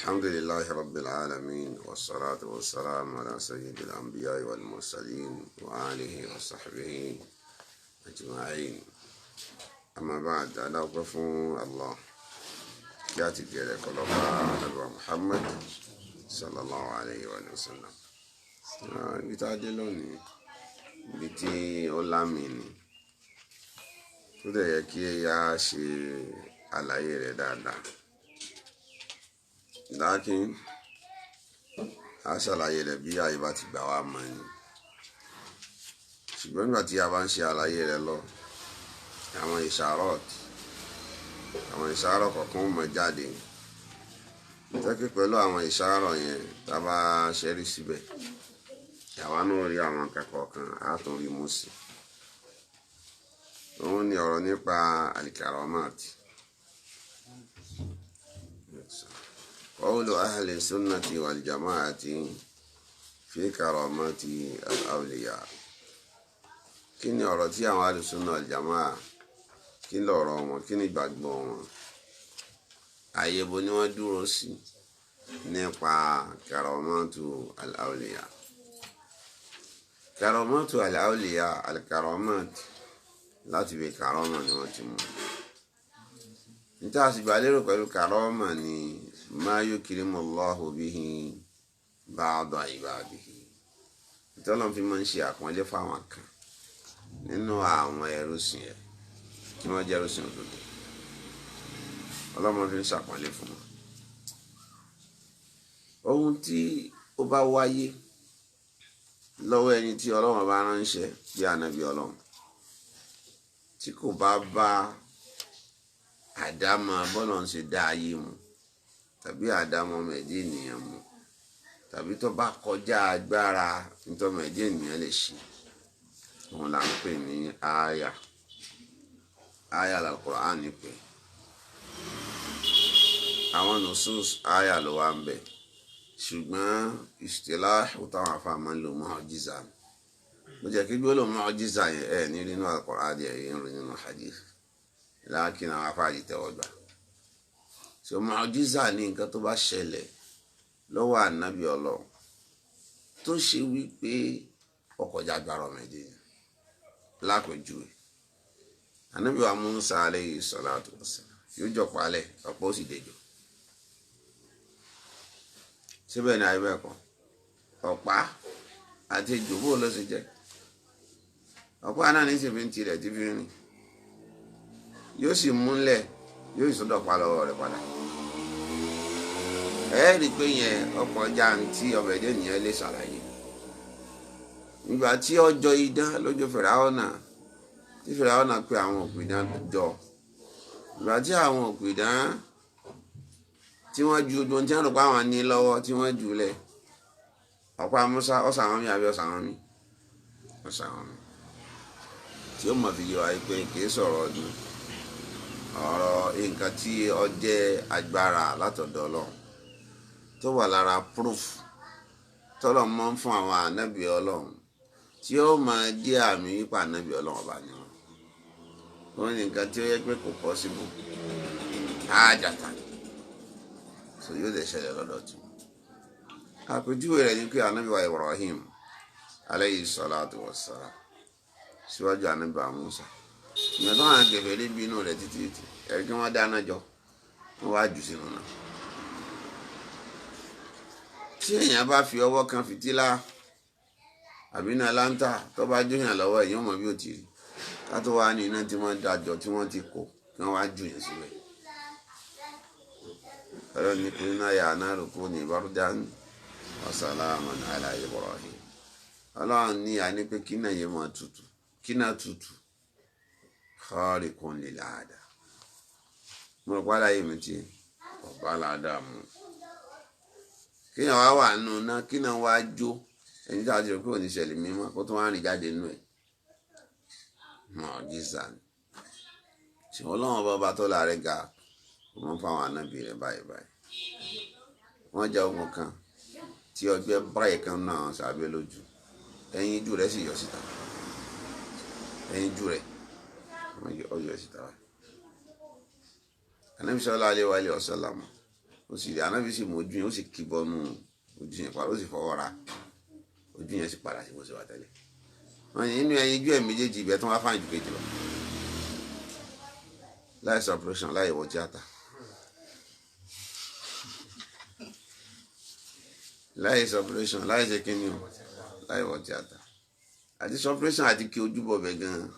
الحمد لله رب العالمين، والصلاة والسلام على سيد الأنبياء والمرسلين وآله وصحبه أجمعين. أما بعد، أدعوكم الله ياتي ديالك الله محمد صلى الله عليه وسلم. Ibi tá a dé lónìí, ibi tí ó lámì ni, tó dẹ̀ yẹ kí a ṣe àlàyé rẹ̀ dáadáa. Lákìn a ṣàlàyé rẹ̀ bí àyè bá ti gbà wá mọ́ ni. Ṣùgbọ́n nígbà tí a bá ń ṣe àlàyé rẹ̀ lọ, àwọn ìṣàrọ̀t, àwọn ìṣàrọ̀ kọ̀ọ̀kan mọ̀ jáde. Tẹ́kí pẹ̀lú àwọn ìṣàrọ̀ yẹn, tá a bá ṣẹ́rí síbẹ̀, àwa náà rí àwọn akẹ́kọ̀ọ́ kan, á tún rí mú sí. Òun ni ọ̀rọ̀ nípa al-karamat. Qawlu ahli sunnati wal jama'ati fi karamati al-awliya. Kí ni ọ̀rọ̀ tí àwọn ahli sunna wal jama'a, kí ni ọ̀rọ̀ wọn, kí ni ìgbàgbọ́ wọn? Àyè bo ni wọ́n dúró sí nípa karamatu al-awliya? Karamatu al-awliya, al-karamat láti fi karama ni wọ́n ti mú. Níta sì gbà lérò pẹ̀lú karama ni ma yukrimullahu bihi ba'da ibadihi. Ìtọ́lọ́n fi máa ń ṣe àpọ́nlé fáwọn kan nínú àwọn ẹrúsìn ẹ̀ tí wọ́n jẹ́ ẹrúsìn òdodo. Ọlọ́mọ fi ń ṣàpọ́nlé fún wọn. Ohun tí ó bá wáyé lọ́wọ́ ẹni tí Ọlọ́run bá ránṣẹ́ bí ànábì Ọlọ́run, tí kò bá bá àdámọ̀ bọ́lọ̀ ń ṣe dá ayé mu, tàbí àdámọ̀ ọmọ ẹ̀dẹ́ ènìyàn mu, tàbí tó bá kọjá agbára nítorí ọmọ ẹ̀dẹ́ ènìyàn lè ṣe, òun là ń pè ní àyà. Àyà l'Al-Qur'an pè. Àwọn nusus àyà ló wà ń bẹ̀. Ṣùgbọ́n istilahu táwọn afá máa ń lo mu'jiza. Mo jẹ́ kí gbólóhùn mu'jiza yẹn ẹ̀ ní nínú Al-Qur'an ẹ̀ ń rí nínú hadith. Lákìn àwọn afá yìí tẹ́wọ́ gbà. So mu'jiza ní nǹkan tó bá ṣẹlẹ̀ lọ́wọ́ ànábì Ọlọ́run tó ṣe wípé ọkọ̀ jágbára ọmọ ẹ̀dẹ́ yẹn. Lápèjúwe, ànábì wa Musa alayhi salatu wassalam yóò jọ palẹ̀, ọ̀pọ̀ ó sì dejò. Síbẹ̀ ni àyè kan ọ̀pá àti ejò bó ló ṣe jẹ́. Ọ̀pá náà ní ìsìnkú tirẹ̀ tí fi rìn, yóò sì múlẹ̀, yóò sì sọ́dọ̀ pa lọ́wọ́ rẹ̀ padà. Ẹ rí i pé yẹn ọkọ̀ jàǹtí ọbẹ̀ dé nìyẹn lè ṣàlàyé. Nígbà tí ọjọ́ idán lójú Fìràwọ́nà, tí Fìràwọ́nà pé àwọn òpìdán jọ. Ìgbà tí àwọn òpìdán tí wọ́n ju ojú tí wọ́n rò pé àwọn ní lọ́wọ́ tí wọ́n jù lẹ̀, ọ̀pá Musa ọ̀sà àwọn mi àbí ọ̀sà àwọn mi, ọ̀sà àwọn mi, tí ó mọ̀ fi yé wa pé kì í sọ̀rọ̀ ọdún, ọ̀rọ̀ nǹkan tí ó jẹ́ agbára látọ̀dọ̀ Ọlọ́run tó wà lára proof tọ́lọ̀ mọ́ ń fún àwọn ànábì Ọlọ́run tí ó máa jẹ́ àmì wípé ànábì Ọlọ́run ọba ni wọn. Wọ́n ní nǹkan tí ó yẹ pé kò possible ájàtà, so yóò lè ṣẹlẹ̀ lọ́dọ̀ tí. Àpèjúwe rẹ̀ ni pé ànábì wa Ibrahim alayhi salatu wassalam síwájú ànábì wa Musa. Ìgbà tó àwọn kèfèrí bínú rẹ̀ títí títí, ẹ̀rí kí wọ́n dáná jọ, wọ́n wá jù sínú náà. Tí èèyàn bá fi ọwọ́ kan fìtílà àbí iná láńtà tó bá jóyàn lọ́wọ́, èèyàn mọ̀ bí ó ti rí. Ká tó wá ní iná tí wọ́n dájọ́ tí wọ́n ti kó kí wọ́n wá jù yẹn síbẹ̀. Ọlọ́run ní kúnná yà náà kú ní bardan wa salaman ala Ibrahim. Ọlọ́run ní a ní pé kí náà yẹ máa tutù, kí náà tutù, khariqun lil ada. Mo rò pálá yìí mi ti ọ̀bá làádá mu. Kíyàn wá wà nù náà, kí náà wá jó ẹni tí a ti rò pé òní ṣẹlẹ̀ mímọ́ kó tó wá rìn jáde nù ẹ̀. Mu'jiza ni. Ṣùgbọ́n Ọlọ́run bá bá tó láàrẹ̀ ga, kò mọ́ fáwọn ànábì rẹ̀ báyìí báyìí. Wọ́n jẹ́ ogun kan tí ọgbẹ́ báyìí kan náà sàbẹ̀ lójú. Ẹyin ijú rẹ̀ sì yọ síta. Ẹyin ijú rẹ̀ yọ síta. Ànábì sallallahu alaihi wa sallam Ó sì rí Ànábì sì mú ojú yẹn, ó sì kì bọnú ojú yẹn padà, ó sì fọwọ́ ra ojú yẹn sì padà sí bó ṣe wà tẹ́lẹ̀. Wọ́n ní inú ẹyin ojú ẹ̀ méjèèjì ibẹ̀ tó wá fáìn ju kejì lọ. Láì sọ operation, láì wọ tíátà. Láì sọ operation, láì ṣe kíni o, láì wọ tíátà. Àti sọ operation àti kí ojú bọ̀ bẹ̀ gan-an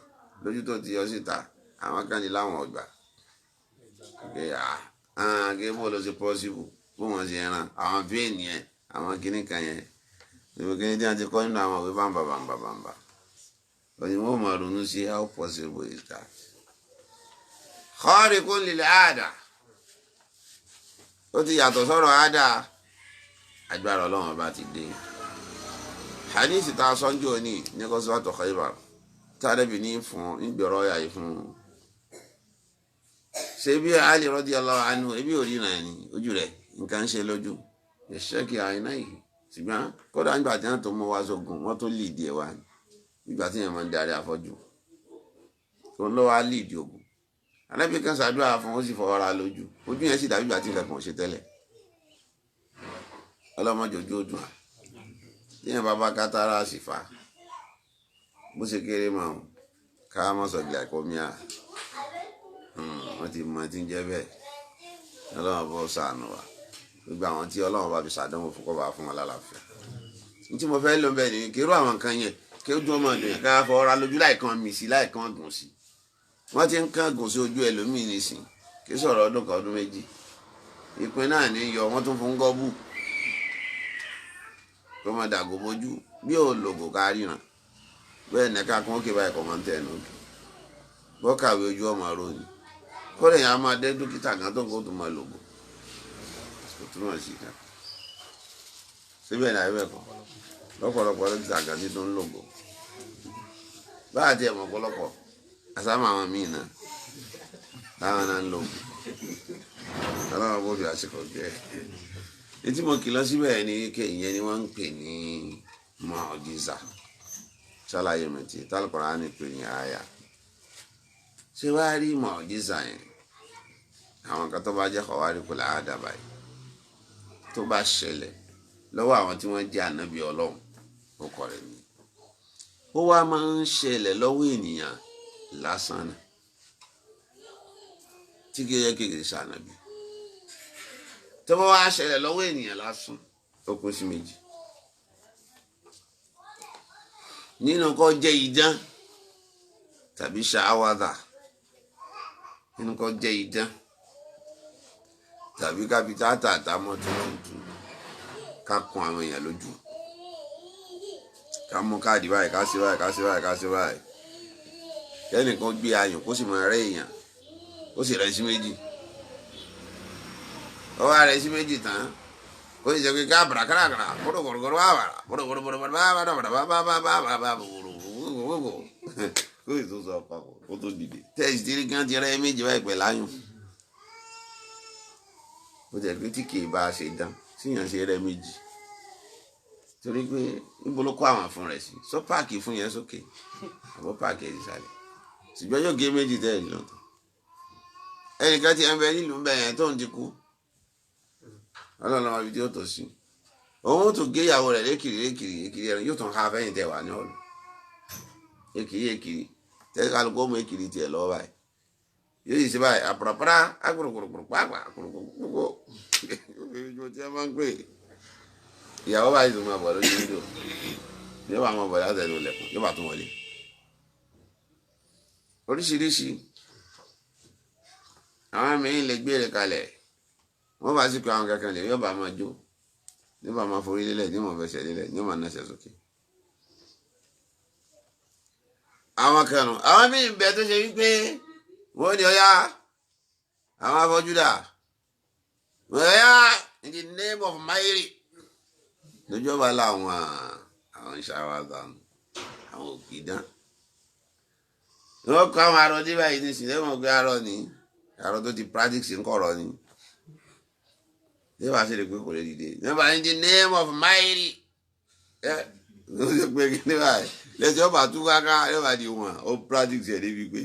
lójú tó ti yọ síta, àwọn kan ní láwọn ọgbà. Kí bó ló ṣe possible, bó wọn ṣe ran àwọn vein yẹn, àwọn kinní kan yẹn. Ìwé kinní tí wọ́n ti kọ́ nínú àwọn òwe bàǹbà bàǹbà bàǹbà. Òyìnbó máa ronú sí how possible is that. Khariqun lil aada. Ó ti yàtọ̀ sọ̀rọ̀ àdá. Agbára Ọlọ́run ọba ti dé. Hadith ta sọ́njú òní ní Ghazwat Khaybar. Tálẹ́bì ní fún nígbẹ̀rọ ọ̀yà yìí fún. Ṣé bí Ali radiyallahu anhu ebi ò rí náà ni ojú rẹ̀ nǹkan ń ṣe lójú. Ìṣẹ́kì àìná yìí. Ṣùgbọ́n kódà nígbà tí wọ́n tó mú wá sógun, wọ́n tó lìdí ẹ̀ wá. Nígbà tí yẹn máa ń darí afọ́jú. Òun ló wá lìdí ogun. Ànábì kan ṣàdúrà fún ó sì fọwọ́ ra lójú. Ojú yẹn sì dàbí ìgbà tí nǹkan kan ò ṣe tẹ́lẹ̀. Ọlọ́mọdé ojú ó dùn à. Tíyẹn bá bá kátàrà sì fà. Bó ṣe kéré mọ́ ọ́n, ká má sọ glaucoma. Wọ́n ti mọ tí ń jẹ́ bẹ́ẹ̀. Ọlọ́run bó ṣàánú wa. Gbogbo àwọn tí Ọlọ́run bá fi ṣàdánwò fún kọ́ bá fún wọn lálàáfíà. Ní tí mo fẹ́ lò bẹ́ẹ̀ ni kí irú àwọn nǹkan yẹn kí ojú ọmọ dùn yẹn ká fọwọ́ ra lójú láì kan mì sí láì kan gùn sí. Wọ́n ti ń kán gùn sí ojú ẹlòmíì nísìn kí sọ̀rọ̀ ọdún kan ọdún méjì. Ìpín náà ní yọ wọ́n tún fún gọ́bù. Kó máa dàgò bójú bí ò lògò ká ríran. Bẹ́ẹ̀ ní ká kún ókè báyìí kọ́ máa ń tẹ̀ ẹnu òkè. Bọ́ kàwé ojú ọmọ ròyìn. Kódà yẹn a máa dé dókítà kan tó ń kó tó máa lògò. Kò túmọ̀ sí kan. Síbẹ̀ ní àyẹ̀wò ẹ̀kọ́. Lọ́pọ̀lọpọ̀ dókítà kan tí tó ń lògò. Báà tiẹ̀ mọ̀ ọ̀pọ̀lọpọ̀. Àsámà àwọn míì náà. Táwọn náà ń lògò. Ọlọ́run bó fi àsìkò jẹ́. Etí mo kìlọ̀ síbẹ̀ ni ké ìyẹn ni wọ́n ń pè ní mọ̀ọ́jísà. Ṣàlàyé mi ti Al-Qur'ani pè ní àyà. Ṣé wàá rí mọ̀ọ́jísà yẹn? Àwọn kan tó bá jẹ́ khawarikul aada báyìí. Tó bá ṣẹlẹ̀ lọ́wọ́ àwọn tí wọ́n jẹ́ ànábì Ọlọ́run, ó kọ̀ rẹ̀ ni. Ó wá máa ń ṣẹlẹ̀ lọ́wọ́ ènìyàn lásán náà. Tí kì í yẹ kékeré ṣànábì. Tó bá wá ṣẹlẹ̀ lọ́wọ́ ènìyàn lásán, ó kún sí méjì. Nínú kó jẹ́ idán tàbí ṣàwádà. Nínú kó jẹ́ idán tàbí kápítà tàtà mọ́tò tuntun ká kun àwọn èèyàn lójú. Ká mú káàdì báyìí, ká ṣe báyìí, ká ṣe báyìí, ká ṣe báyìí. Kẹ́nìkan gbé ayùn kó sì máa rẹ́ èèyàn, ó sì rẹ́ sí méjì. Ó wá rẹ́ sí méjì tán. Ó sì jẹ́ pé ká bàrà kàràkàrà bọ̀rọ̀bọ̀rọ̀ bá bàrà bọ̀rọ̀bọ̀rọ̀ bá bàrà bàrà bá bá bá bá bá bọ̀rọ̀bọ̀rọ̀ kó sì tó sọ papọ̀ kó tó dìde. Tẹ́sí tí rí gan ti rẹ́ méjì báyìí pẹ̀lú ayùn. Ó jẹ́ pé tí kì í bá a ṣe dán, síyàn ṣe rẹ́ méjì. Torí pé níbo ló kó àwọn fún rẹ̀ sí? Sọ páàkì fún yẹn sókè. Àbọ̀ páàkì ẹ̀ sísàlẹ̀. Ṣùgbọ́n yóò gé méjì tẹ́ ẹ̀ lọ́tọ̀. Ẹnìkan ti ẹ̀ ń bẹ nílùú ń bẹ yẹn tó ń ti kú. Ọlọ́run ọmọ ibi tí ó tò sí. Òun tún gé ìyàwó rẹ̀ lékiri lékiri lékiri ẹran yóò tún ha fẹ́yìn tẹ̀ wá ní ọ̀lù. Ekiri ekiri tẹ́ kálukú ọmọ ekiri tiẹ̀ lọ́wọ́ báyìí. Yóò sì ṣe báyìí àpàràpàrà àkùrùkùrùkùrù pàápàá àkùrùkùrùkùrù. Ojú tí a máa ń pè. Ìyàwó báyìí tó máa bọ̀ lójú wíńdò. Yóò bá máa bọ̀ látẹnu ilẹ̀kùn, yóò bá tún wọlé. Oríṣiríṣi. Àwọn mìíràn lè gbére kalẹ̀. Wọ́n bá sì kó àwọn kankan lè yóò bá máa jó. Yóò bá máa forí lélẹ̀, yóò máa fẹsẹ̀ lélẹ̀, yóò máa nẹsẹ̀ sókè. Àwọn kan nù. Àwọn míì ń bẹ tó ṣe wípé wọ́n ní ọ̀yá àwọn afọ́jú dà. Ọ̀yá in the name of Mary. Lójú ọba làwọn àwọn ìṣàwádà àwọn òkìdán. Wọ́n kọ́ àwọn arọ dé báyìí nísìnyí lẹ́wọ̀n pé arọ ni arọ tó ti practice ń kọ̀rọ̀ ni. Ṣé wàá ṣe lè pé kò lè dìde? Nígbà in the name of Mary. Ẹ ló ṣe pé kí ní báyìí? Lẹ́sẹ̀ ọba tú káká yóò bá di wọn. Ó practice ẹ̀ débi pé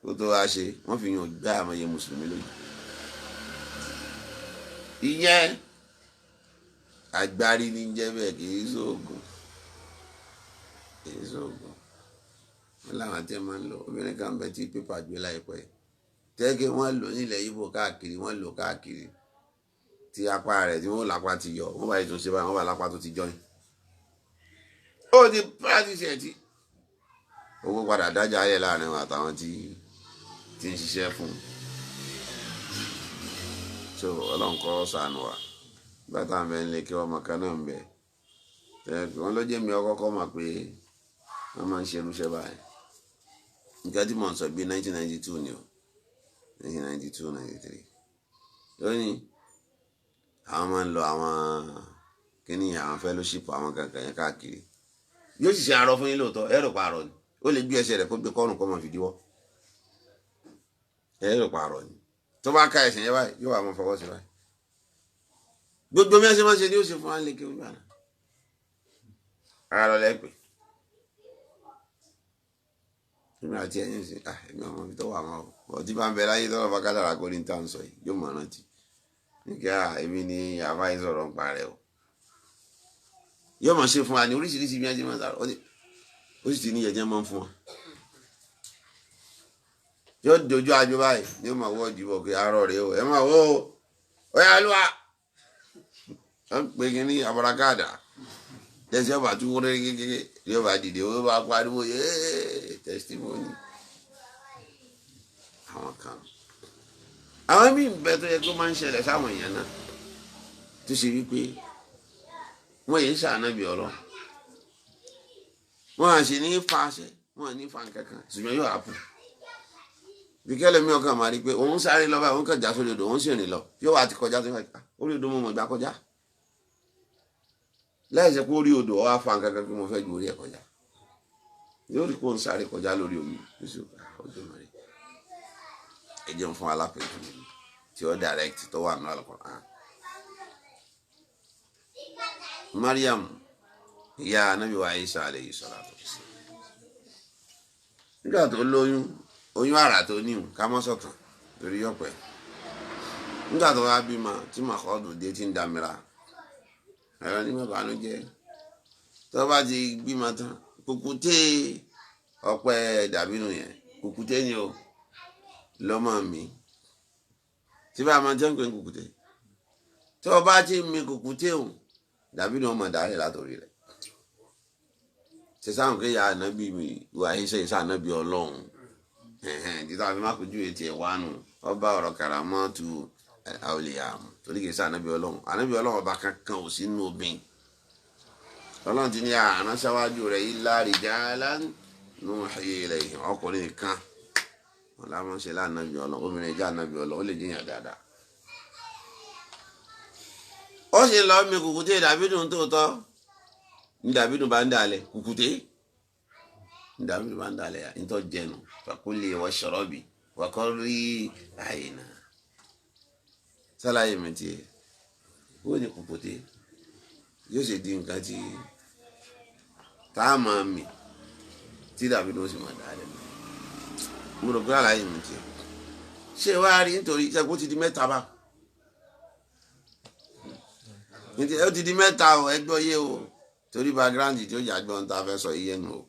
kó tó wá ṣe wọ́n fi yàn gbá àmọye mùsùlùmí lójú. Ìyẹn agbárí ní jẹ́ bẹ́ẹ̀, kì í sóògùn, kì í sóògùn. Wọ́n láwọn tí wọ́n máa ń lò. Obìnrin kan bẹ tí pépà gbé láìpẹ́, tẹ́kẹ́ wọ́n lò nílẹ̀ Yíbò káàkiri, wọ́n lò káàkiri, tí apá rẹ̀ tí wọ́n lápá ti yọ, wọ́n bá yìí tún ṣe báyìí, wọ́n bá lápá tó ti jọyìn. Ó ti practice ẹ̀ tí owó padà dájà ayé láàrin wọn àtàwọn tí ń ṣiṣẹ́ fún un. So Ọlọ́run kó ṣàánú wa. Bàtà ń bẹ ń lè kí ọmọ kan náà ń bẹ, wọ́n ló jẹ́ mi ọkọ́kọ́ mọ̀ pé wọ́n máa ń ṣe irúṣẹ́ báyìí. Nǹkan tí mò ń sọ bíi 1992 ni o, 1992 93. Lónìí àwọn máa ń lọ àwọn kíní, àwọn fellowship, àwọn kankan yẹn káàkiri. Yóò sì ṣe arọ fún yín lóòótọ́, ẹ rò pa arọ ni. Ó lè gbé ẹsẹ̀ rẹ̀ kó gbé kọ́rùn kó máa fi díwọ́, ẹ rò pa arọ ni. Tó bá ká ẹsẹ̀ yẹn báyìí, yóò wá máa fọwọ́ sí báyìí. Gbogbo bí wọ́n ṣe máa ṣe ni ó ṣe fún wa lè kí wọ́n gbà náà. Ara lọ lẹ́pẹ́ èmi àti ẹ̀yìn sí èmi ọmọ mi tó wà mọ́ ọ ọtí bá ń bẹ láyé tọ́lọ́ bá kádàrá kó ní tá à ń sọ yìí, yóò mọ̀ rántí nígbà èmi ni àbáyé sọ̀rọ̀ ń parẹ́ o. Yóò mọ̀ ṣe fún wa ní oríṣiríṣi bí wọ́n ṣe máa ń sọ̀rọ̀, ó sì ti ní ẹ̀jẹ̀ máa ń fún wa. Yóò dojú àjò báyìí ní ó máa wọ́ ìdìbò pé arọ rèé o, ẹ máa wọ́ o, ó yà lúwa. Wọ́n pè kí ní abarakada tẹsí ọba tún wọlé kékeré, yóò bá dìde, ó bá pariwo yéé testimony. Àwọn kan, àwọn míì bẹ tó yẹ kó máa ń ṣẹlẹ̀ sáwọn èèyàn náà, tó ṣe wípé wọ́n yìí ṣànábì Ọlọ́run, wọ́n à sì ní fàṣẹ, wọ́n à ní fa nǹkankan, ṣùgbọ́n yóò àpò bí kẹ́lẹ́ mi ọkàn máa rí pé òun sáré lọ báyìí, òun kàn já sórí odò, òun sì rìn lọ, yóò wá ti kọjá tó yẹ orí odò mo mọ̀ gbà kọjá láìsẹ̀ pé orí odò ọwọ́ afa nǹkan kan pé mo fẹ́ ju orí ẹ̀ kọjá, yóò rí pé òun sáré kọjá lórí omi ọjọ́ mẹ́rin. Ẹ jẹun fún alápẹ̀jù tí ó direct tó wà nínú Al-Qur'an. Mariam ìyá Ànábì wa Isa alayhi salatu wassalam, nígbà tó lóyún, oyún àrà tó níhùn ká mọ́ sọ̀tàn torí yọ̀pẹ̀. Nígbà tó wá bímọ tí màkọ́dù dé tí ń damira, ẹ̀rọ ní mọ̀bánújẹ́ tó bá ti bímọ tán, kùkùté ọ̀pẹ dàbínú yẹn, kùkùté ni o lọ́mọ mi tí bá a máa jẹ́ ń pè ní kùkùté. Tó bá ti mi kùkùté òun, dàbínú ọmọ dàrẹ́ látòrí rẹ̀. Ṣe sáwọn pé ya ànábì mi wà iṣẹ́ iṣẹ́ ànábì Ọlọ́run títà fi má kojú etí ẹ̀ wánu ọba ọ̀rọ̀ kàràmọ́tù àwòlíyàmù, torí kìí ṣe ànábì Ọlọ́run. Ànábì Ọlọ́run ọba kankan ò sí nínú obìnrin. Ọlọ́run ti ní àrán sáwájú rẹ̀ illa rijalan nuhi ilayhim, ọkùnrin kan wọn làwọn ṣe lánàbì Ọlọ́run, obìnrin jẹ́ ànábì Ọlọ́run, ó lè jẹ́yàn dáadáa. Ó sì lọ mi kùkùté dàbídùn tóótọ́, ní dàbídùn bá ń dalẹ̀ kùkùté, ní dàbídùn bá ń dalẹ̀ nítọ́ jẹnu fakuli washrabi wa qarri ayna. Sálàyé mi tiẹ̀, ó ní kùkùté yóò ṣe di nǹkan tí tá a máa mì tí dàbídùn ó sì máa dalẹ̀. Mo rò pé àlàyé mi tiẹ̀ ṣé wàá rí nítorí ṣẹ́gun ti di mẹ́ta bá ó ti di mẹ́ta o, ẹgbọ́ yé o, torí background tí ó jà gbọ́n ta fẹ́ sọ iye nù o.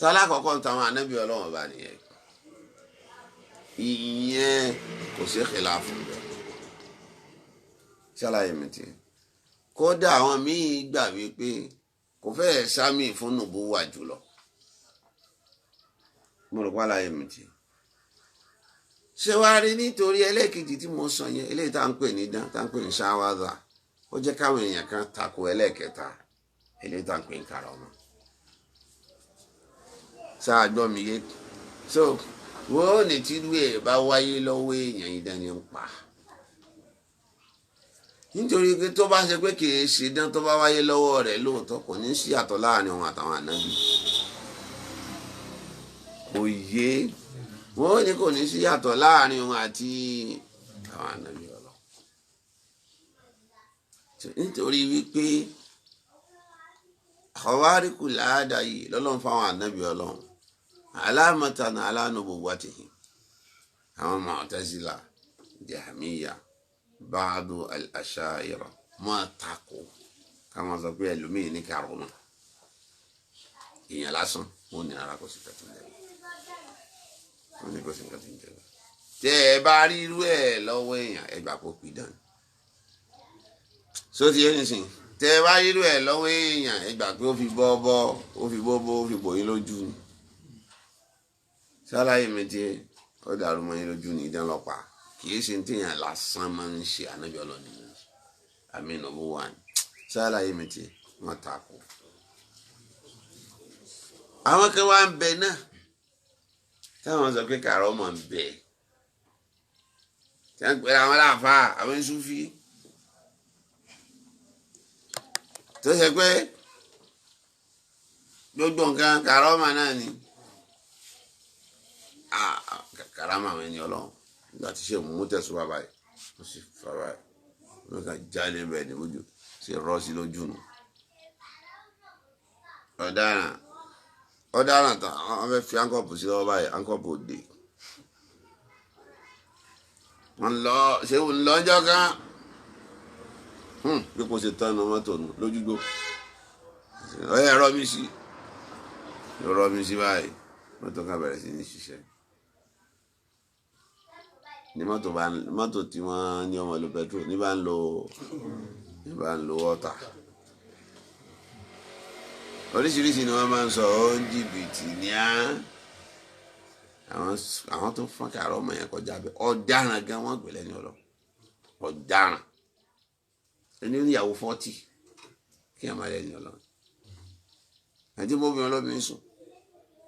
Tálákọ̀ọ́kọ́ ń tàwọn ànábì Ọlọ́run ọba nìyẹn, ìyẹn kò sí khilaf bẹ́ẹ̀. Ṣàlàyé mi tiẹ̀, kódà àwọn míì gbà wípé kò fẹ́ẹ̀ sámì fún nùbúwà jùlọ. Mo rò pé àlàyé mi tiẹ̀ ṣé wàá rí nítorí ẹlẹ́ẹ̀kejì tí mo sọ yẹn, eléyìí tá à ń pè ní dán, tá à ń pè ní ṣáwádà, ó jẹ́ káwọn èèyàn kan tako ẹlẹ́ẹ̀kẹta, eléyìí tá à ń pè ní karama. Sáà gbọ́ mi yé? So wọ́n ní tírú ẹ̀ bá wáyé lọ́wọ́ èèyàn yìí dání ń pa, nítorí pé tó bá ṣe pé kì í ṣe dán tó bá wáyé lọ́wọ́ rẹ̀ lóòótọ́, kò ní sí àtọ̀ láàrin òun àtàwọn ànábì. Kò yé wọ́n ní kò ní sí yàtọ̀ láàrin òun àti àwọn ànábì Ọlọ́run, nítorí wípé àwáríkù láàdá yìí lọ́lọ́run fáwọn ànábì Ọlọ́run alámọ̀tánà alánubùwátìhì, àwọn Mu'tazila, Jahmiya, ba'du al-asha'ira máa takò ká máa sọ pé ẹlòmíì ní kàrọ́mà èèyàn lásán wọn ní ara kò sí nǹkan tí ń jẹ, wọn ní kò sí nǹkan tí ń jẹ. Tẹ ẹ bá rí irú ẹ lọ́wọ́ èèyàn, ẹ gbà kó pidán. So ti yé nísìn, tẹ ẹ bá rí irú ẹ lọ́wọ́ èèyàn, ẹ gbà pé ó fi bọ́ ó fi bọ́ ó fi bò yín lójú ni. Sálàyé mi ti ó dàrú mọ́ yín lójú ní idán lọ́pàá. Kì í ṣe ní téèyàn lásán máa ń ṣe, ànábì ọlọ́ọ̀ni àmì ìnáwó wà ní. Sálàyé mi ti wọ́n takò. Àwọn kan wá ń bẹ náà táwọn sọ pé kàrọ́ mọ̀ ń bẹ, tí wọ́n pè àwọn aláàfáà, àwọn Súfí, tó ṣe pé gbogbo nǹkan kàrọ́ mọ̀ náà ni. Kàrámà àwọn ẹni ọlọ́run nígbà tí ṣe mú tẹ̀sùn bàbá yìí, wọ́n sì fà báyìí, wọ́n kàn jáde bẹ́ẹ̀ ní ojú, sì rọ́ sí lójú nù. Ọ̀daràn tán, wọ́n fẹ́ fi áńkọ̀pù sí lọ́wọ́ báyìí, áńkọ̀pù òde. Wọ́n lọ ṣé wọ́n lọ́jọ́ kan bí kò ṣe tán ní mọ́tò nù lójúgbó. Ọ̀yẹ́ rọ́ mi sí báyìí, mọ́tò kan bẹ̀rẹ̀ sí ní ṣiṣẹ́. Ní mọ́tò tí wọ́n ní ọmọ lo petrol ní bá ń lo wọ́tà. Oríṣiríṣi ni wọ́n máa ń sọ, ó ń jìbìtì ní á. Àwọn tó fọ́n kàrọ́ ọmọ yẹn kọjá bẹ́ẹ̀, ọ̀daràn gan wọ́n gbé lẹ́ni ọlọ́. Ọ̀daràn ẹni oníyàwó 40 kí ẹ máa lẹ́ni ọlọ́. Ẹni tí bóbi ọlọ́bí ń sùn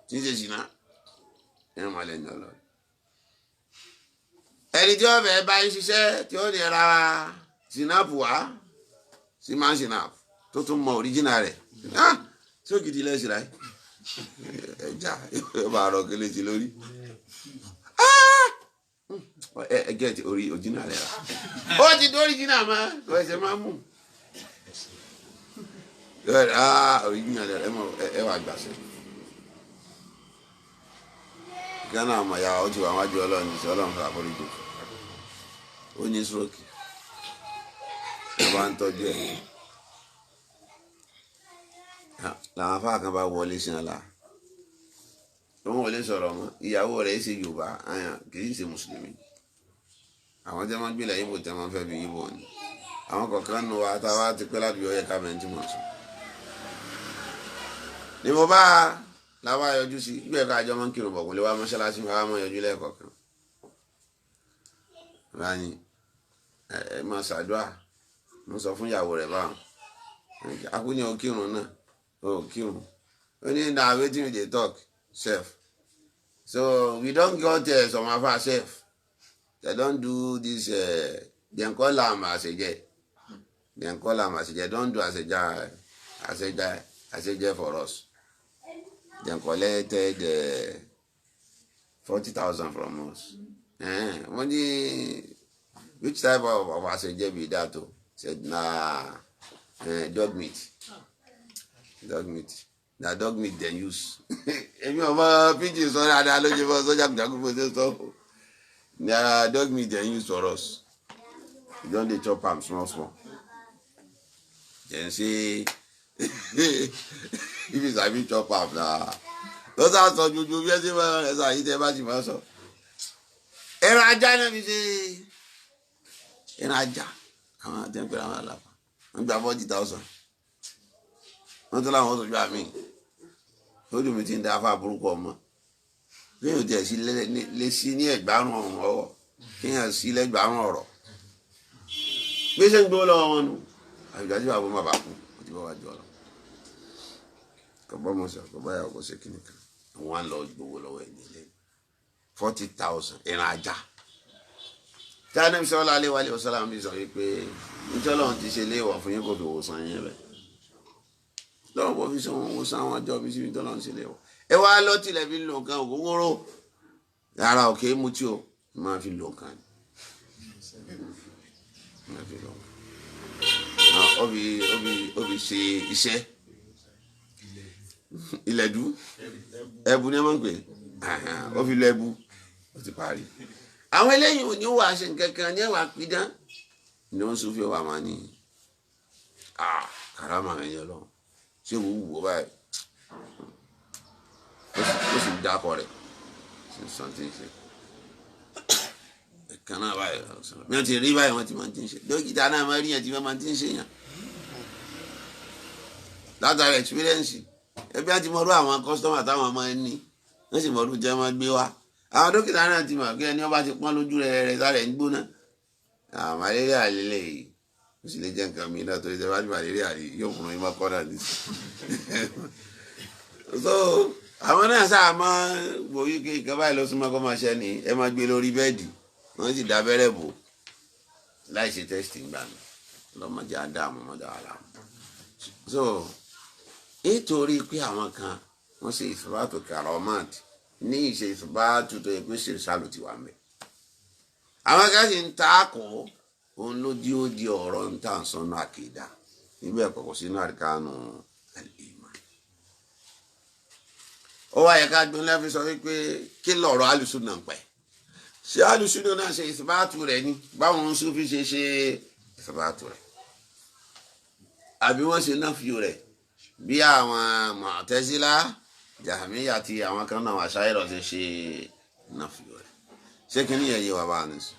tí ń ṣe ṣìnà, ẹ máa lẹ́ni ọlọ́. Ẹni tí wọ́n fẹ́ bá ń ṣiṣẹ́ tí ó ní ra sinapu wá sí máa ń sinapu tó tún mọ òríjìnà rẹ̀ sókìtì lẹ́sìn láì ẹja yóò bá rọ kele sí lórí ẹ gẹ́tì orí òjìnà rẹ̀ rà ó ti dé òríjìnà mọ́ kò ẹsẹ̀ máa mú òríjìnà rẹ̀ ẹ wà gbàṣẹ. Gánà àmọ̀ ya ó ti wà wájú ọlọ́run sí ọlọ́run fún àforíjì ó ní stroke wọ́n bá ń tọ́jú ẹ̀ làwọn afá kan bá wọlé sí ọ̀la òun wọlé sọ̀rọ̀ mọ́ ìyàwó rẹ̀ ṣe Yorùbá kì í ṣe mùsùlùmí. Àwọn tí wọ́n gbélé Ìgbò tí wọ́n fẹ́ bí Ìgbò ni àwọn kọ̀ọ̀kan nu wa táwa ti pẹ́ láti yọ ẹ̀ka mẹ́rin tí mo sọ. Ni mo bá làwa yọjú sí bí ẹ̀ka àjọ máa ń kírun bọ̀ kò lè wá mọ́ṣáláṣí wa máa yọjú lẹ́ẹ̀kọ̀ọ̀kan. Báyìí ẹ máa ṣàdúrà mo sọ fún ìyàwó rẹ̀ báwọn akúnyẹ̀ ó kírun náà ó kírun ó ní na wetin we dey talk sef so we don got some afa sef they don do this dem call am aseje dem call am aseje don do aseje aseje aseje for us. Dem collected 40,000 from us. Money, which type of aseje be that o? Said na dog meat. Dog meat. Na dog meat dem use. Èmi ọmọ pidgin sọ dáadáa ló jẹ fún sọjà kùjàkùn fún ṣe sọ. Na dog meat dem use for us. You don dey chop am small small. Dem say if you sabi chop am na lọ́sà sọ jojo bí ẹ ṣe máa ń sọ àyè tẹ́ bá ti máa sọ. Ẹran ajá náà fi ṣe ẹran ajá àwọn àti ẹ̀pẹ̀rẹ̀ àwọn àlàfà wọ́n gba 40,000 wọ́n tún láwọn sọ̀jú àmì lójú mi ti ń da afá burúkú ọmọ kéèyàn tiẹ̀ sí lé sí ní ẹgbàárùn ọ̀rùn ọwọ́ kéèyàn sí lẹ́gbàárùn ọ̀rọ̀ gbèsè ń gbó lọ́wọ́ wọn nu àbíjà tí bàbá bàbá kú ó ti bá wà jọ lọ kò bọ́ mọ̀ sọ kò báyà kò ṣe kíni kan wọ́n á lọ gbowó lọ́wọ́ ẹ̀ nílé 40,000 ẹran ajá. Tí a ní sọ́lá alẹ́ wálé ọ̀sálà mi sọ wípé nítorí Ọlọ́run ti ṣe léèwọ̀ fún yín kò fi wòsàn yín rẹ̀ lọ́wọ́ bó fi sọ wọn wòsàn àwọn àjọ mi síbi tọ́lọ́run ṣe léèwọ̀. Ẹ wá lọ tilẹ̀ fi lò nǹkan ògógóró ara òkè mutí o máa fi lò nǹkan máa fi lò nǹkan ó fi ṣe iṣẹ́ ilẹ̀dú ẹbu ni ẹ máa ń pè ó fi lọ ẹbu ó ti parí. Àwọn eléyìí ò ní wà ṣe nǹkan kan ní ẹwà pidán Ní wọ́n sún fi wà máa ní karama rẹ̀ yẹn lọ ṣé wò ó wò báyìí ó sì dákọ̀ rẹ̀ sì ń sàn tí ń ṣe ẹ̀kan náà báyìí bí wọ́n ti rí báyìí wọ́n ti máa ti ń ṣe. Dókítà náà máa rí yẹn tí wọ́n máa ti ń ṣe yàn látara experience. Ẹbí àti mọ̀rú àwọn kọ́sítọ́mà táwọn máa ń ní, wọ́n sì mọ̀rú jẹ́ máa gbé wá. Àwọn dókítà náà ti mọ̀ kí ẹni ọba ti pọ́n lójú rẹ̀ rẹ̀ sáré ń gbóná. Malaria lélẹ̀ yìí, ó sì lè jẹ́ nǹkan mi náà torí ṣe bá ní malaria yóò fún mi mọ́kọ́ náà ní. So àwọn náà sáà máa wò yí kí nǹkan báyìí ló súnmọ́ kó máa ṣẹ́ ni ẹ máa gbé lórí bẹ́ẹ̀dì, wọ́n sì dá abẹ́rẹ́ bò láì ṣe testing gbà mí lọ́mọdé àdàmú mọ́dà wà láàmú. So nítorí pé àwọn kan wọ́n ṣe ìfúbátò karamat ní ìṣe ìfúbátò tó yẹ pé ṣèṣàlù ti wà mẹ́. Àwọn kan sì ń ta kó òun ló di ó di ọ̀rọ̀ ń tà sọ́nà àkìdá níbẹ̀ kọ̀kọ́ sínú àríkánú al-iman. Ó wáyé ká gbọ́n lẹ́fi sọ wípé kí lọ̀rọ̀ alùsùn náà pẹ̀. Ṣé alùsùn náà ṣe ìfúbátò rẹ̀ ni báwọn ń sún fi ṣe ṣe ìfúbátò rẹ̀, àbí wọ́n ṣe náfíù rẹ̀ bí àwọn Mu'tazila, Jahmiya àti àwọn kan náà Asha'ira ṣe ṣe náfíù rẹ̀? Ṣé kí ni yẹn yé wa bá a ní sùn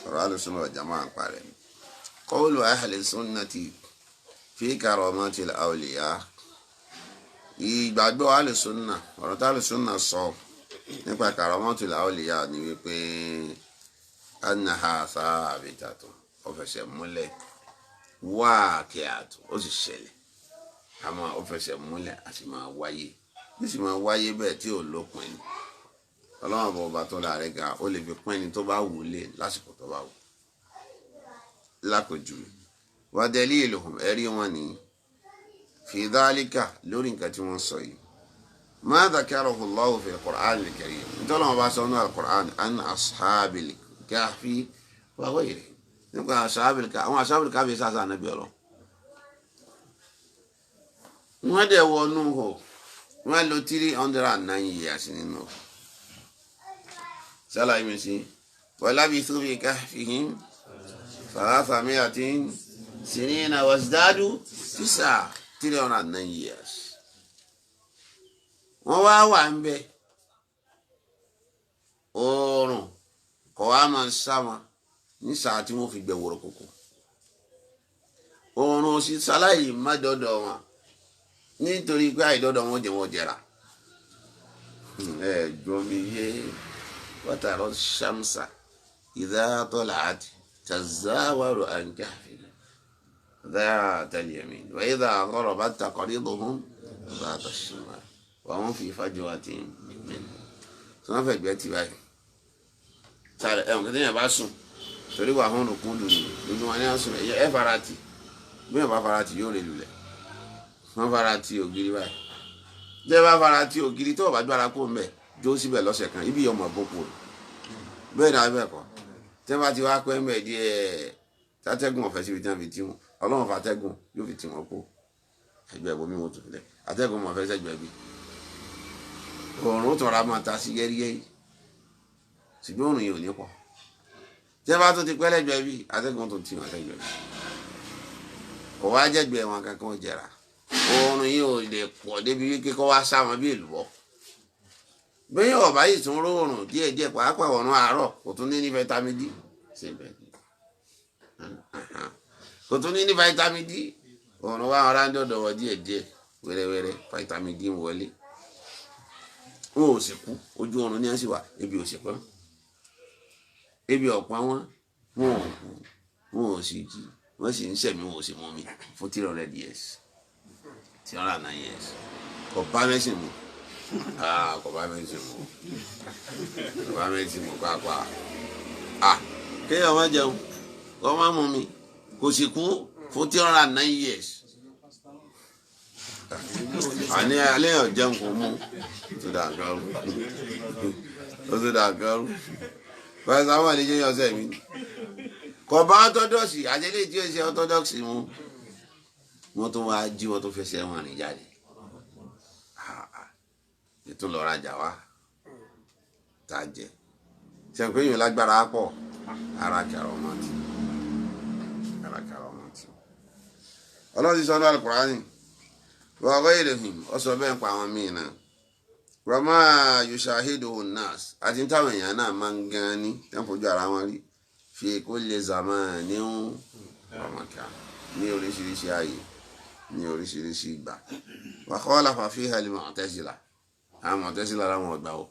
ọ̀rọ̀ al-sunnah wal jamā'ah ń parẹ́ ni. Qawlu ahli sunnati fi karamatil awliya, ìgbàgbọ́ al-sunnah, ọ̀rọ̀ tí al-sunnah sọ nípa karamatil awliya ni wípé annaha thabitatun, ó fẹsẹ̀ múlẹ̀, wáàkìàtò, ó sì ṣẹlẹ̀, àmọ́ ó fẹsẹ̀ múlẹ̀ a sì máa wáyé, ó sì máa wáyé bẹ́ẹ̀ tí ò lópin ni. Ọlọ́run bọ̀ ọba tó láàrẹ̀ ga, ó lè fi pín ẹni tó bá wù ú lé lásìkò tó bá wù ú. Lápèjúwe wa daliluhum, ẹ̀rí wọn ní fi dhalika lórí nǹkan tí wọ́n sọ yìí, ma dhakarahu Allahu fi al-Qur'an al-Karim, nítorí wọn bá sọ ní al-Qur'an an ashabil kahfi wa ghayrihi, nípa ashabil kahfi, àwọn ashabil kahfi sáà sáà nàbí ọlọ́ wọ́n dẹ̀ wọnú hò, wọ́n lò 309 years nínú sálàyé mi sí walabithu fi kahfihim thalatha sinina wasdadu tisa, 309 years. Wọ́n wá wà ń bẹ, oòrùn kọ̀ wá máa ń sá wọn ní sáà tí wọ́n fi gbẹ wòrò kòkò, oòrùn sì sáláyé má dọ́dọ̀ wọn nítorí pé àìdọ́dọ̀ wọn jẹ wọn jẹrà. Ẹ gbọ́ mi yé, wátàrọ ṣàmsà idha tala'at tazawaru an kahfihim dhata al-yamin wa idha gharabat taqriduhum dhata ash-shimal wa hum fi fajwatin minhu. Tí wọ́n fẹ́ gbẹ́ tì báyìí sáré ẹ̀wọ̀n kí tẹ́yìn bá sùn torí wà hún rùkún dùn ní gbogbo wọn ní à ń sùn ẹ fara tì, bí wọn bá fara tì yóò lè lulẹ̀. Wọ́n fara ti ògiri báyìí, tẹ́ bá fara ti ògiri tó o bá gbára kó mbẹ́ jó síbẹ̀ lọ́sẹ̀ kan ibi ọmọ boko bẹ́ẹ̀ náà bẹ́ẹ̀ kọ́. Tẹ́ bá ti wá pẹ́ mbẹ́ díẹ̀ tátẹ́gùn ọ̀fẹ́ síbi tí wọ́n fi tí wọn, ọlọ́run fàtẹ́gùn yóò fi tí wọn kó ẹgbẹ́ ìbomi wọn tó filẹ̀ àtẹ́gùn mọ̀ fẹ́ sẹ́gbẹ́ bí òòrùn tọ̀ra máa ta sí yẹ́rìyẹ́rì, ṣùgbọ́n òòrùn yìí ò ní pọ̀. Tẹ́ bá tó ti pẹ́ lẹ́gbẹ̀ẹ́ bí àtẹ́gùn tó ti wọn sẹ́gbẹ́ bí kò wá jẹ́gbẹ́ wọn kankan jẹrà, oorun yìí ò lè pọ̀ débi wípé kó wá sá wọn bí èlùbọ́. Bẹ́ẹ̀ ọ̀bá yìí tún róòrùn díẹ̀ díẹ̀ pàápàá ọ̀run àárọ̀ kò tún ní ní vitamin D, kò tún ní ní vitamin D, ọ̀run wa ọ̀rá ń dọ̀dọ̀ wọ díẹ̀ díẹ̀ wẹ́rẹ́wẹ́rẹ́ vitamin D ń wọlé. Wọn ò sì kú, ojú oorun ní ẹ̀sìn wa, ebi ò sì pọ́n, ebi ọ̀pọ̀ wọn, wọn ò kú, wọn ò sì jí, wọ́n sì ń sẹ̀mí, wọn ò sì mú mi fún 300 years. 309 years. Kò bá mẹ́sìn mu, kò bá mẹ́sìn mu, kò bá mẹ́sìn mu pàápàá. Kéèyàn má jẹun, kó má mú mi, kò sì kú fún 309 years. Àní alẹ́ yàn jẹun kò mú, ó tó dà gan rú, ó tó dà gan rú. Báyìí sáwọn àlejò yàn ọ̀sẹ̀ mi. Kò bá orthodox, àjẹlé tí ó ṣe orthodox mu, wọ́n tún wá jí, wọ́n tún fẹsẹ̀ wọn rìn jáde, ètò lọ rajà wá tá a jẹ. Sẹ́yìn pé yóò lágbára pọ̀ ara kẹrọ ọmọ ti. Tí Ọlọ́run ti sọ ní Al-Qur'ani wa ghayrihim, ó sọ bẹ́ẹ̀ pa àwọn míì náà. Wa ma yushahiduhu an-nas, àti táwọn èèyàn náà máa ń gan ní tí wọ́n fojú ara wọn rí fi kulli zamanin wa makan, ní oríṣiríṣi ààyè, ní oríṣiríṣi ìgbà. Wa khalafa fiha al-Mu'tazila, àwọn Mu'tazila láwọn ọgbà o,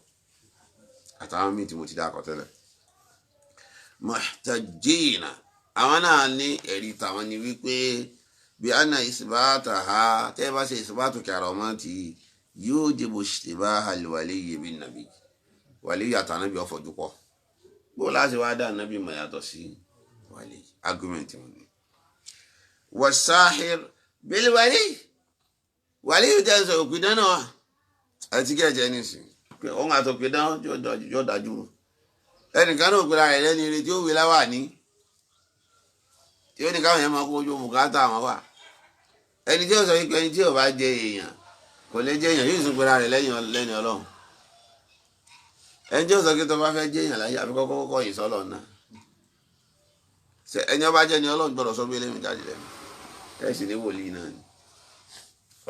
àtàwọn míì tí mo ti dá akọ tẹ́lẹ̀. Muhtajjina, àwọn náà ní ẹ̀rí tàwọn ni wípé bí anna isbataha, tẹ́ bá ṣe isbatu karamati yujibu ishtibaha al-waliyyi bin-nabi, wàlíyì àtànábì ọ̀fọ̀jú pọ̀. Bó láti wá dá ànábì mọ̀ yàtọ̀ sí wàlíyì, argument wọn ni. Was-sahir bil-wali, wàlíyì tẹ́ ń sọ òpin dáná wa àti kí ẹ̀jẹ̀ nìsín pé òun àtòpin dáná yóò dájú rò. Ẹnìkan náà òpin ara rẹ̀ lẹ́ni ire tí ó wí láwà ní, tí ó ní káwọn yẹn máa kó ojú bùkátà àwọn wà. Ẹni tí ó sọ wípé ẹni tí ò bá jẹ èèyàn kò lè jẹ èèyàn, yóò sùn pera rẹ̀ lẹ́yìn Ọlọ́run. Ẹni tí ó sọ pé tó bá fẹ́ jẹ èèyàn láyé àbí kọ́kọ́ kọ́kọ́ yìí sọ́lọ̀ náà, ẹni ọba jẹ́ ni Ọlọ́run gbọ́dọ̀ sọ bí eléyìí jáde lẹ́nu. Ẹ sì ní wòlíì náà ni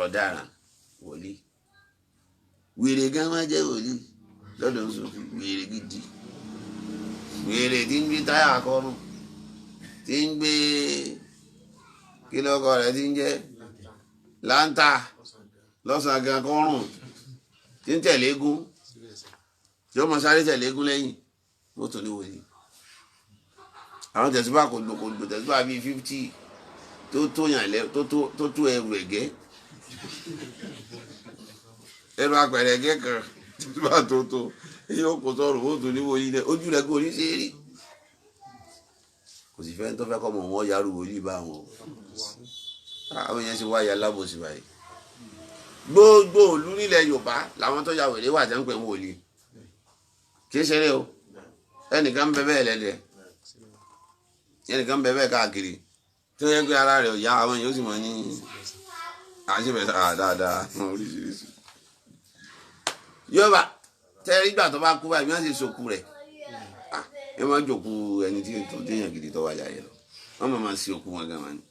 ọ̀daràn wòlíì, wèrè gan máa jẹ́ wòlíì lọ́dọ̀ ń sọ wèrè gidi, wèrè tí ń gbé táyà kọrùn, tí ń gbé kí lọ́kọ rẹ̀ tí ń jẹ́ láńtà lọ́sàn-án gan kọrùn, tí ń tẹ̀lé eégún, tí ó mọ sáré tẹ̀lé eégún lẹ́yìn mọ́tò ní wòlíì. Àwọn tẹ̀síbà kò gbò kò gbò tẹ̀síbà bíi 50 tó tó yàn lẹ tó tó ẹrù ẹ̀gẹ́, ẹrù apẹ̀rẹ̀ ẹ̀gẹ́ kan tẹ̀síbà tó tó èyí ó kò sọ̀rọ̀ mọ́tò ní wòlíì dẹ ojú rẹ̀ kò ní ṣe é rí. Kò sì fẹ́ tó fẹ́ kọ́ mọ̀ wọ́n yarú wòlíì bá wọn o. Àwọn yẹn ti wá ya lábòsí báyìí. Gbogbo òlú nílẹ̀ Yorùbá làwọn tó ya wèrè wà jẹ́ ń pè ń wòlíì. Kì í ṣeré o, ẹnìkan ń bẹ bẹ́ẹ̀ lẹ́dẹ̀, ẹnìkan ń bẹ bẹ́ẹ̀ káàkiri tó yẹ pé ara rẹ̀ ò yá, àwọn èèyàn ó sì mọ̀ ní àṣebẹ̀ dáadáa oríṣiríṣi. Yorùbá tẹ́rí ìgbà tó bá kú báyìí bí wọ́n ṣe sòkú rẹ̀, ẹ máa jòkú ẹni tí tó déyàn gidi tó wájà yẹn lọ, wọ́n máa ṣe òkú wọn gan wọn ni.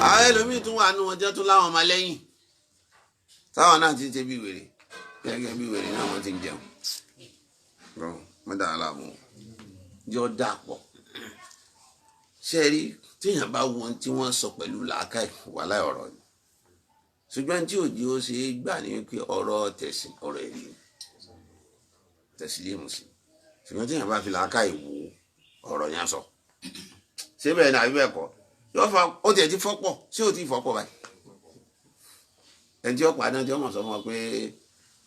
Àwọn ẹlòmíì tún wà nù wọn jẹ́ tún láwọn ọmọ lẹ́yìn táwọn náà ti ń ṣe bí wèrè, gẹ́gẹ́ bí wèrè náà wọ́n ti ń jẹun. Mọ́tà aláàmú yọ dàpọ̀. Ṣé rí téèyàn bá wo ohun tí wọ́n sọ pẹ̀lú làákàyè wà láì ọ̀rọ̀ ni, ṣùgbọ́n tí òjì ó ṣe é gbà ní wípé ọ̀rọ̀ tẹ̀sìn ọ̀rọ̀ ẹ̀rí tẹ̀sílẹ̀ mùsì, ṣùgbọ́n téèyàn bá fi làákàyè wo ọ̀rọ̀ yẹn sọ ṣé bẹ́ẹ̀ ni àbí bẹ́ẹ̀ kọ́, yóò fa ó tiẹ̀ ti fọ́pọ̀, ṣé ó ti fọ́pọ̀ báyìí? Ẹni tí ó padà tí ó mọ̀ sọ fún ọ pé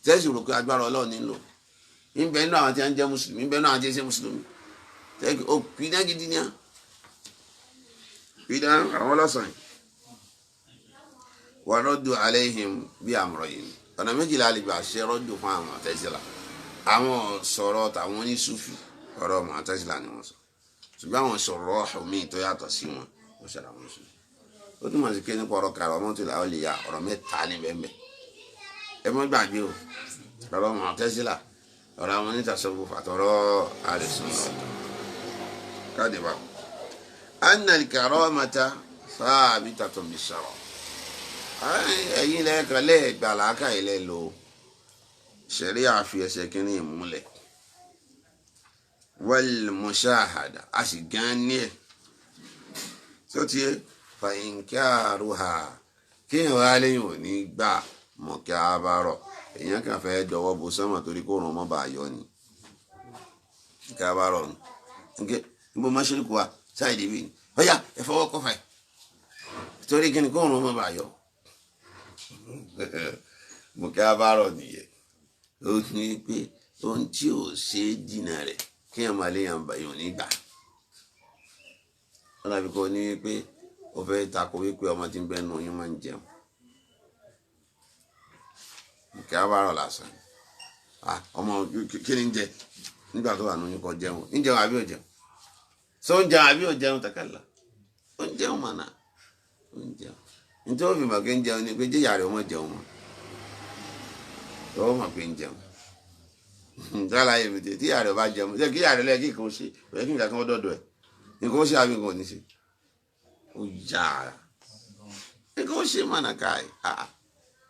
tẹ́sí rò pé agbára Ọlọ́run nílò ń bẹ nínú àwọn tí wọ́n ń jẹ́ mùsùlùmí, ń bẹ nínú àwọn tí ń ṣe mùsùlùmí, tẹ́kì ó pidán gidi ni á pidán àwọn ọlọ́sàn-án. Wà rọ́dù alayhim bí àmọ̀rọ̀ yìí, ọ̀nà méjìlá lè gbà ṣe rọ́dù fún àwọn Mu'tazila. Àwọn sọ̀rọ̀ tàwọn oníṣúfì ọ̀rọ̀ Mu'tazila ni wọ́n sọ, ṣùgbọ́n àwọn sọ̀rọ̀ ọ̀hún míì tó yàtọ̀ sí wọn wọ́n ṣẹlẹ̀ àwọn oníṣúfì. Ó túmọ̀ sí pé nípa ọ̀rọ̀ karamatul awliya ọ̀rọ̀ mẹ́ta ní bẹ́ẹ̀. Ẹ mọ́ gbàgbé o, ọ̀rọ̀ Mu'tazila, ọ̀rọ̀ àwọn onítàsọ́gbò àtọ̀rọ̀ àrẹ̀sùn káàdì bá. Anna al-karamata thabitatun bish-shara'. Ẹ̀yin lẹ́ẹ̀kan lẹ́ẹ̀gbà làákà ilẹ̀ lò ṣẹ̀rí àfi ẹsẹ̀ kínní ìmúlẹ̀ wal mushahada a sì gan ní ẹ̀ tó ti fa inkaruha kéèyàn wá lẹ́yìn ò ní gbà mọ̀ kí a bá rọ̀ èèyàn kàn fẹ́ dọwọ́ bo sánmà torí kó ràn mọ́ bá a yọ ni kí a bá rọ̀ ni nke níbo mọ́ṣíríkù wa sáìdì bí ni ọ̀yà ẹ fọwọ́ kọfà ẹ̀ torí kí ni kó ràn mọ́ bá a yọ mọ̀ kí a bá rọ̀ nìyẹn. Ó ní pé ohun tí ò ṣe é jìnnà rẹ̀ kéèyàn máa léèyàn yàn nígbà wọn dàbí kò ní pé ó fẹ́ takò wípé ọmọ tí ń bẹ́ẹ̀ nù oyún máa ń jẹun kí a bá rọ̀ lásán. Ọmọ kí ni ń jẹ nígbà tó wà nù oyún kò jẹun, ń jẹun àbí ò jẹun, ṣé ó ń jẹun àbí ò jẹun, takàlà ó ń jẹun mọ̀nà ó ń jẹun. Nítorí ó fi mọ̀ pé ń jẹun ni pé jíyà rẹ̀ ọmọ jẹun mọ́ tó mọ̀ pé ń jẹun. Dálá yìí mi tè tí ìyá rẹ̀ bá jẹun ṣé kí ìyá rẹ̀ lẹ́yìn kí nǹkan ṣe kò yẹ kí nǹkan kan dọ̀dọ̀ ẹ̀ nǹkan ó ṣe àbí nǹkan ò ní ṣe. Ó yà á nǹkan ó ṣe mọ̀nà káì.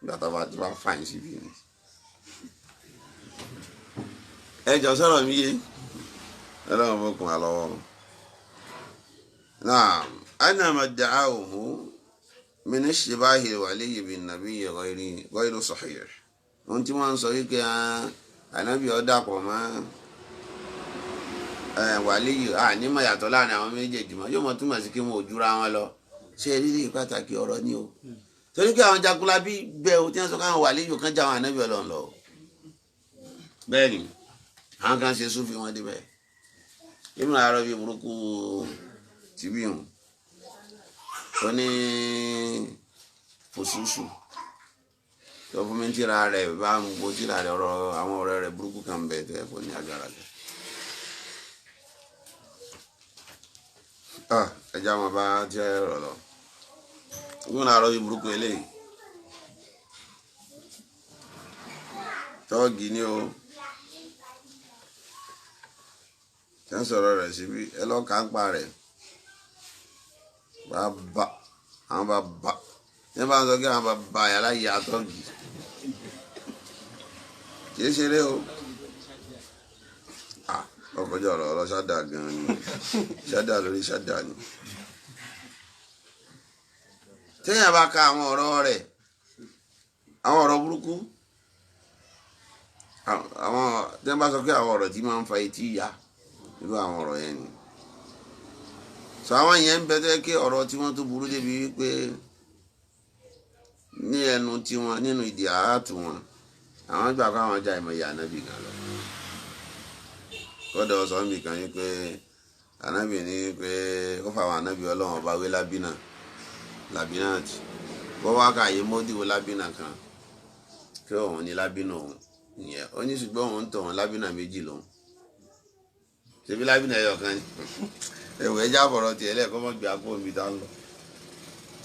Nígbà tó bá ti bá fàyín síbi ni. Ẹ jọ sọ̀rọ̀ mi yé ọlọ́run fọkùn wa lọ́wọ́. Náà ana madda'ahu min ishtibahi al-waliyyi bin-nabiyyi ghayru sahih. Ohun tí wọ́n ń sọ wípé ànábì ó dàpọ̀ mọ́ wàlíyì ànímọ̀ yàtọ̀ láàrin àwọn méjèèjì mọ́ yóò mọ̀ túmọ̀ sí kí wọn ò jura wọn lọ. Ṣé rírí pàtàkì ọ̀rọ̀ ni o? Torí pé àwọn jagunlabi bẹ́ẹ̀ o tí wọ́n sọ káwọn wàlíyì kan já àwọn ànábì Ọlọ́run lọ. Bẹ́ẹ̀ ni àwọn kan ṣe súnfì wọn débẹ̀. Ibn Arabi burúkú tìbí hàn ó ní fòṣùṣù tó fún mi tíra rẹ̀ bá ń gbó tíra rẹ̀ ọ̀rọ̀ àwọn ọ̀rẹ́ rẹ̀ burúkú kan bẹ̀ tó yẹ kó ní agbára jẹ. Ẹja wọn bá jẹ́ ọ̀rọ̀ lọ. Ibn Arabi burúkú eléyìí tọ́ọ̀gì ni o. Tí wọ́n sọ̀rọ̀ rẹ̀ síbi ẹ lọ́ọ́ kà ń pa rẹ̀. Bàbá àwọn bàbá ní bá ń sọ kí àwọn bàbá yàrá yà tọ́ọ̀gì kì í ṣeré o. Ọkọjọ ọ̀rọ̀ ọ̀rọ̀ ṣáda gan ni, ṣáda lórí ṣáda ni. Téèyàn bá ka àwọn ọ̀rọ̀ rẹ̀, àwọn ọ̀rọ̀ burúkú, àwọn téèyàn bá sọ pé àwọn ọ̀rọ̀ tí máa ń fa etí ya, irú àwọn ọ̀rọ̀ yẹn ni. Sọ àwọn yẹn ń bẹ tẹ́ kí ọ̀rọ̀ tí wọ́n tó burú débi wípé ní ẹnu tiwọn nínú ìdí àátù wọn, àwọn gbà kó àwọn já ìmọ̀ ìyá ànábì gan lọ. Kọ́dọ̀ sọ mí kan yín pé ànábì ní pé ó fa àwọn ànábì Ọlọ́run ọba wé lábínà lábínà tì bọ́ wá káyé mọ́dìwó lábínà kan kí òun ní lábínà òun ìyẹn ó ní ṣùgbọ́n òun tọ̀ wọn lábínà méjì lòun ṣebí lábínà ẹyọ kan ni ẹwẹ ẹjá bọ̀rọ̀ tiẹ̀ lẹ́ẹ̀kọ́ mọ́ gbé akó mi dá lọ.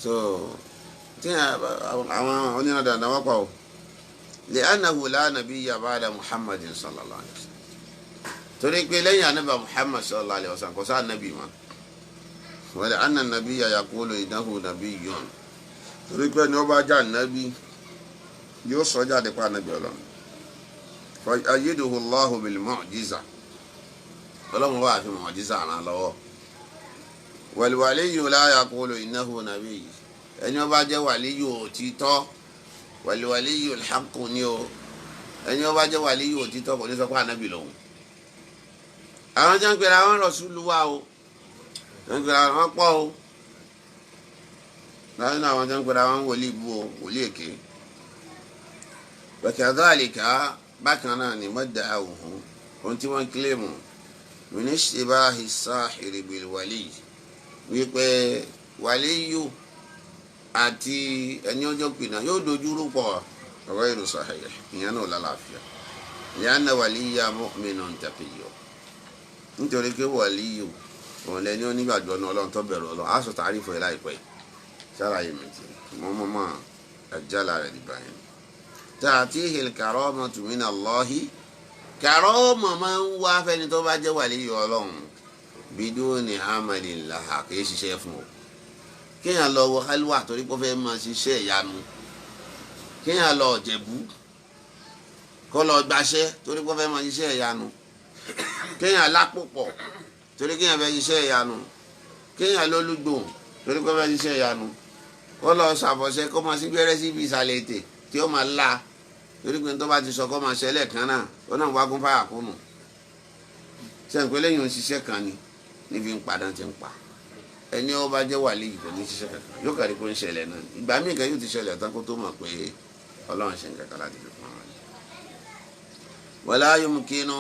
So tí àwọn onírànà dandan wọ́n pa o lè anahu la nabiyya ba'da Muhammadin sallallahu alayhi wa sallam torí pé lẹ́yìn anábà Muhammad sallallahu alayhi wa sallam kò sá anábì mọ́ wa li anna nabiyya yaqulu innahu nabiyyun torí pé ní ó bá já anábì yóò sọ jáde pa anábì Ọlọ́run fa ayyiduhu Allahu bil mu'jiza Ọlọ́run wà fi mu'jiza ràn lọ́wọ́ wal waliyyu la yaqulu innahu nabiy ẹni ó bá jẹ́ wàlíyù òtítọ́ wal waliyyu al-haqqu ni o ẹni ó bá jẹ́ wàlíyù òtítọ́ kò ní sọ pé anábì lòun. Àwọn tí wọ́n ń pera àwọn rọ̀ṣúlù wá o, wọ́n ń pera àwọn pọ̀ o, láti náà àwọn tí wọ́n ń pera àwọn wòlíì bú o, wòlíì èké. Wakadhalika bákan náà ni mọ́dà òhun ohun tí wọ́n kílèmù min ishtibahi sahiri bil wali wípé wàlíyù àti ẹni ọjọ́ pinna yóò dojú rú pọ̀ ghayru sahih ìyẹn náà lálàáfíà li'anna waliyya mu'minun taqiyyun nítorí pé wàlíyù òun lẹni onígbàgbọ́ náà Ọlọ́run tó bẹ̀rù Ọlọ́run á sọ tàrífù ẹ̀ láìpẹ́ ṣàlàyé mi ti mọ́ mọ́ mọ́ àjálà rẹ̀ nígbà yẹn. Ta'tihi al-karamatu minallahi kàrọ́ọ̀mọ̀ máa ń wá fẹ́ni tó bá jẹ́ wàlíyù Ọlọ́run biduni amalin laha kì í ṣiṣẹ́ fún o. Kéèyàn lọ wọ kálíwà torí pé ó fẹ́ máa ṣiṣẹ́ ìyanu, kéèyàn lọ Ìjẹ̀bú kó lọ gbaṣẹ́ torí pé ó fẹ́ máa ṣiṣẹ́ ìyanu, kéèyàn lápòpọ̀ torí kéèyàn fẹ́ ṣiṣẹ́ ìyanu, kéèyàn lólúgbòhùn torí pé ó fẹ́ ṣiṣẹ́ ìyanu, kó lọ ṣàfọ̀ṣẹ́ kó máa sí gbẹ́rẹ́ síbi ìsàlẹ̀ ètè tí ó máa la torí pé tó bá ti sọ kó máa ṣẹlẹ̀ kan náà ó náà wá gún fáyà kúnnù. Sẹ́yìn pé lẹ́yìn òṣìṣẹ́ kan ni níbi ń padà ti ń pa ẹni ó bá jẹ́ wàlíì kò ní ṣiṣẹ́ kankan yóò kàrí kó ń ṣẹlẹ̀ náà ìgbà míì kan yóò ti ṣẹlẹ̀ tán kó tó mọ̀ pé Ọlọ́run ṣe nǹkan kan láti fi pọn wọn. Wala yumkinu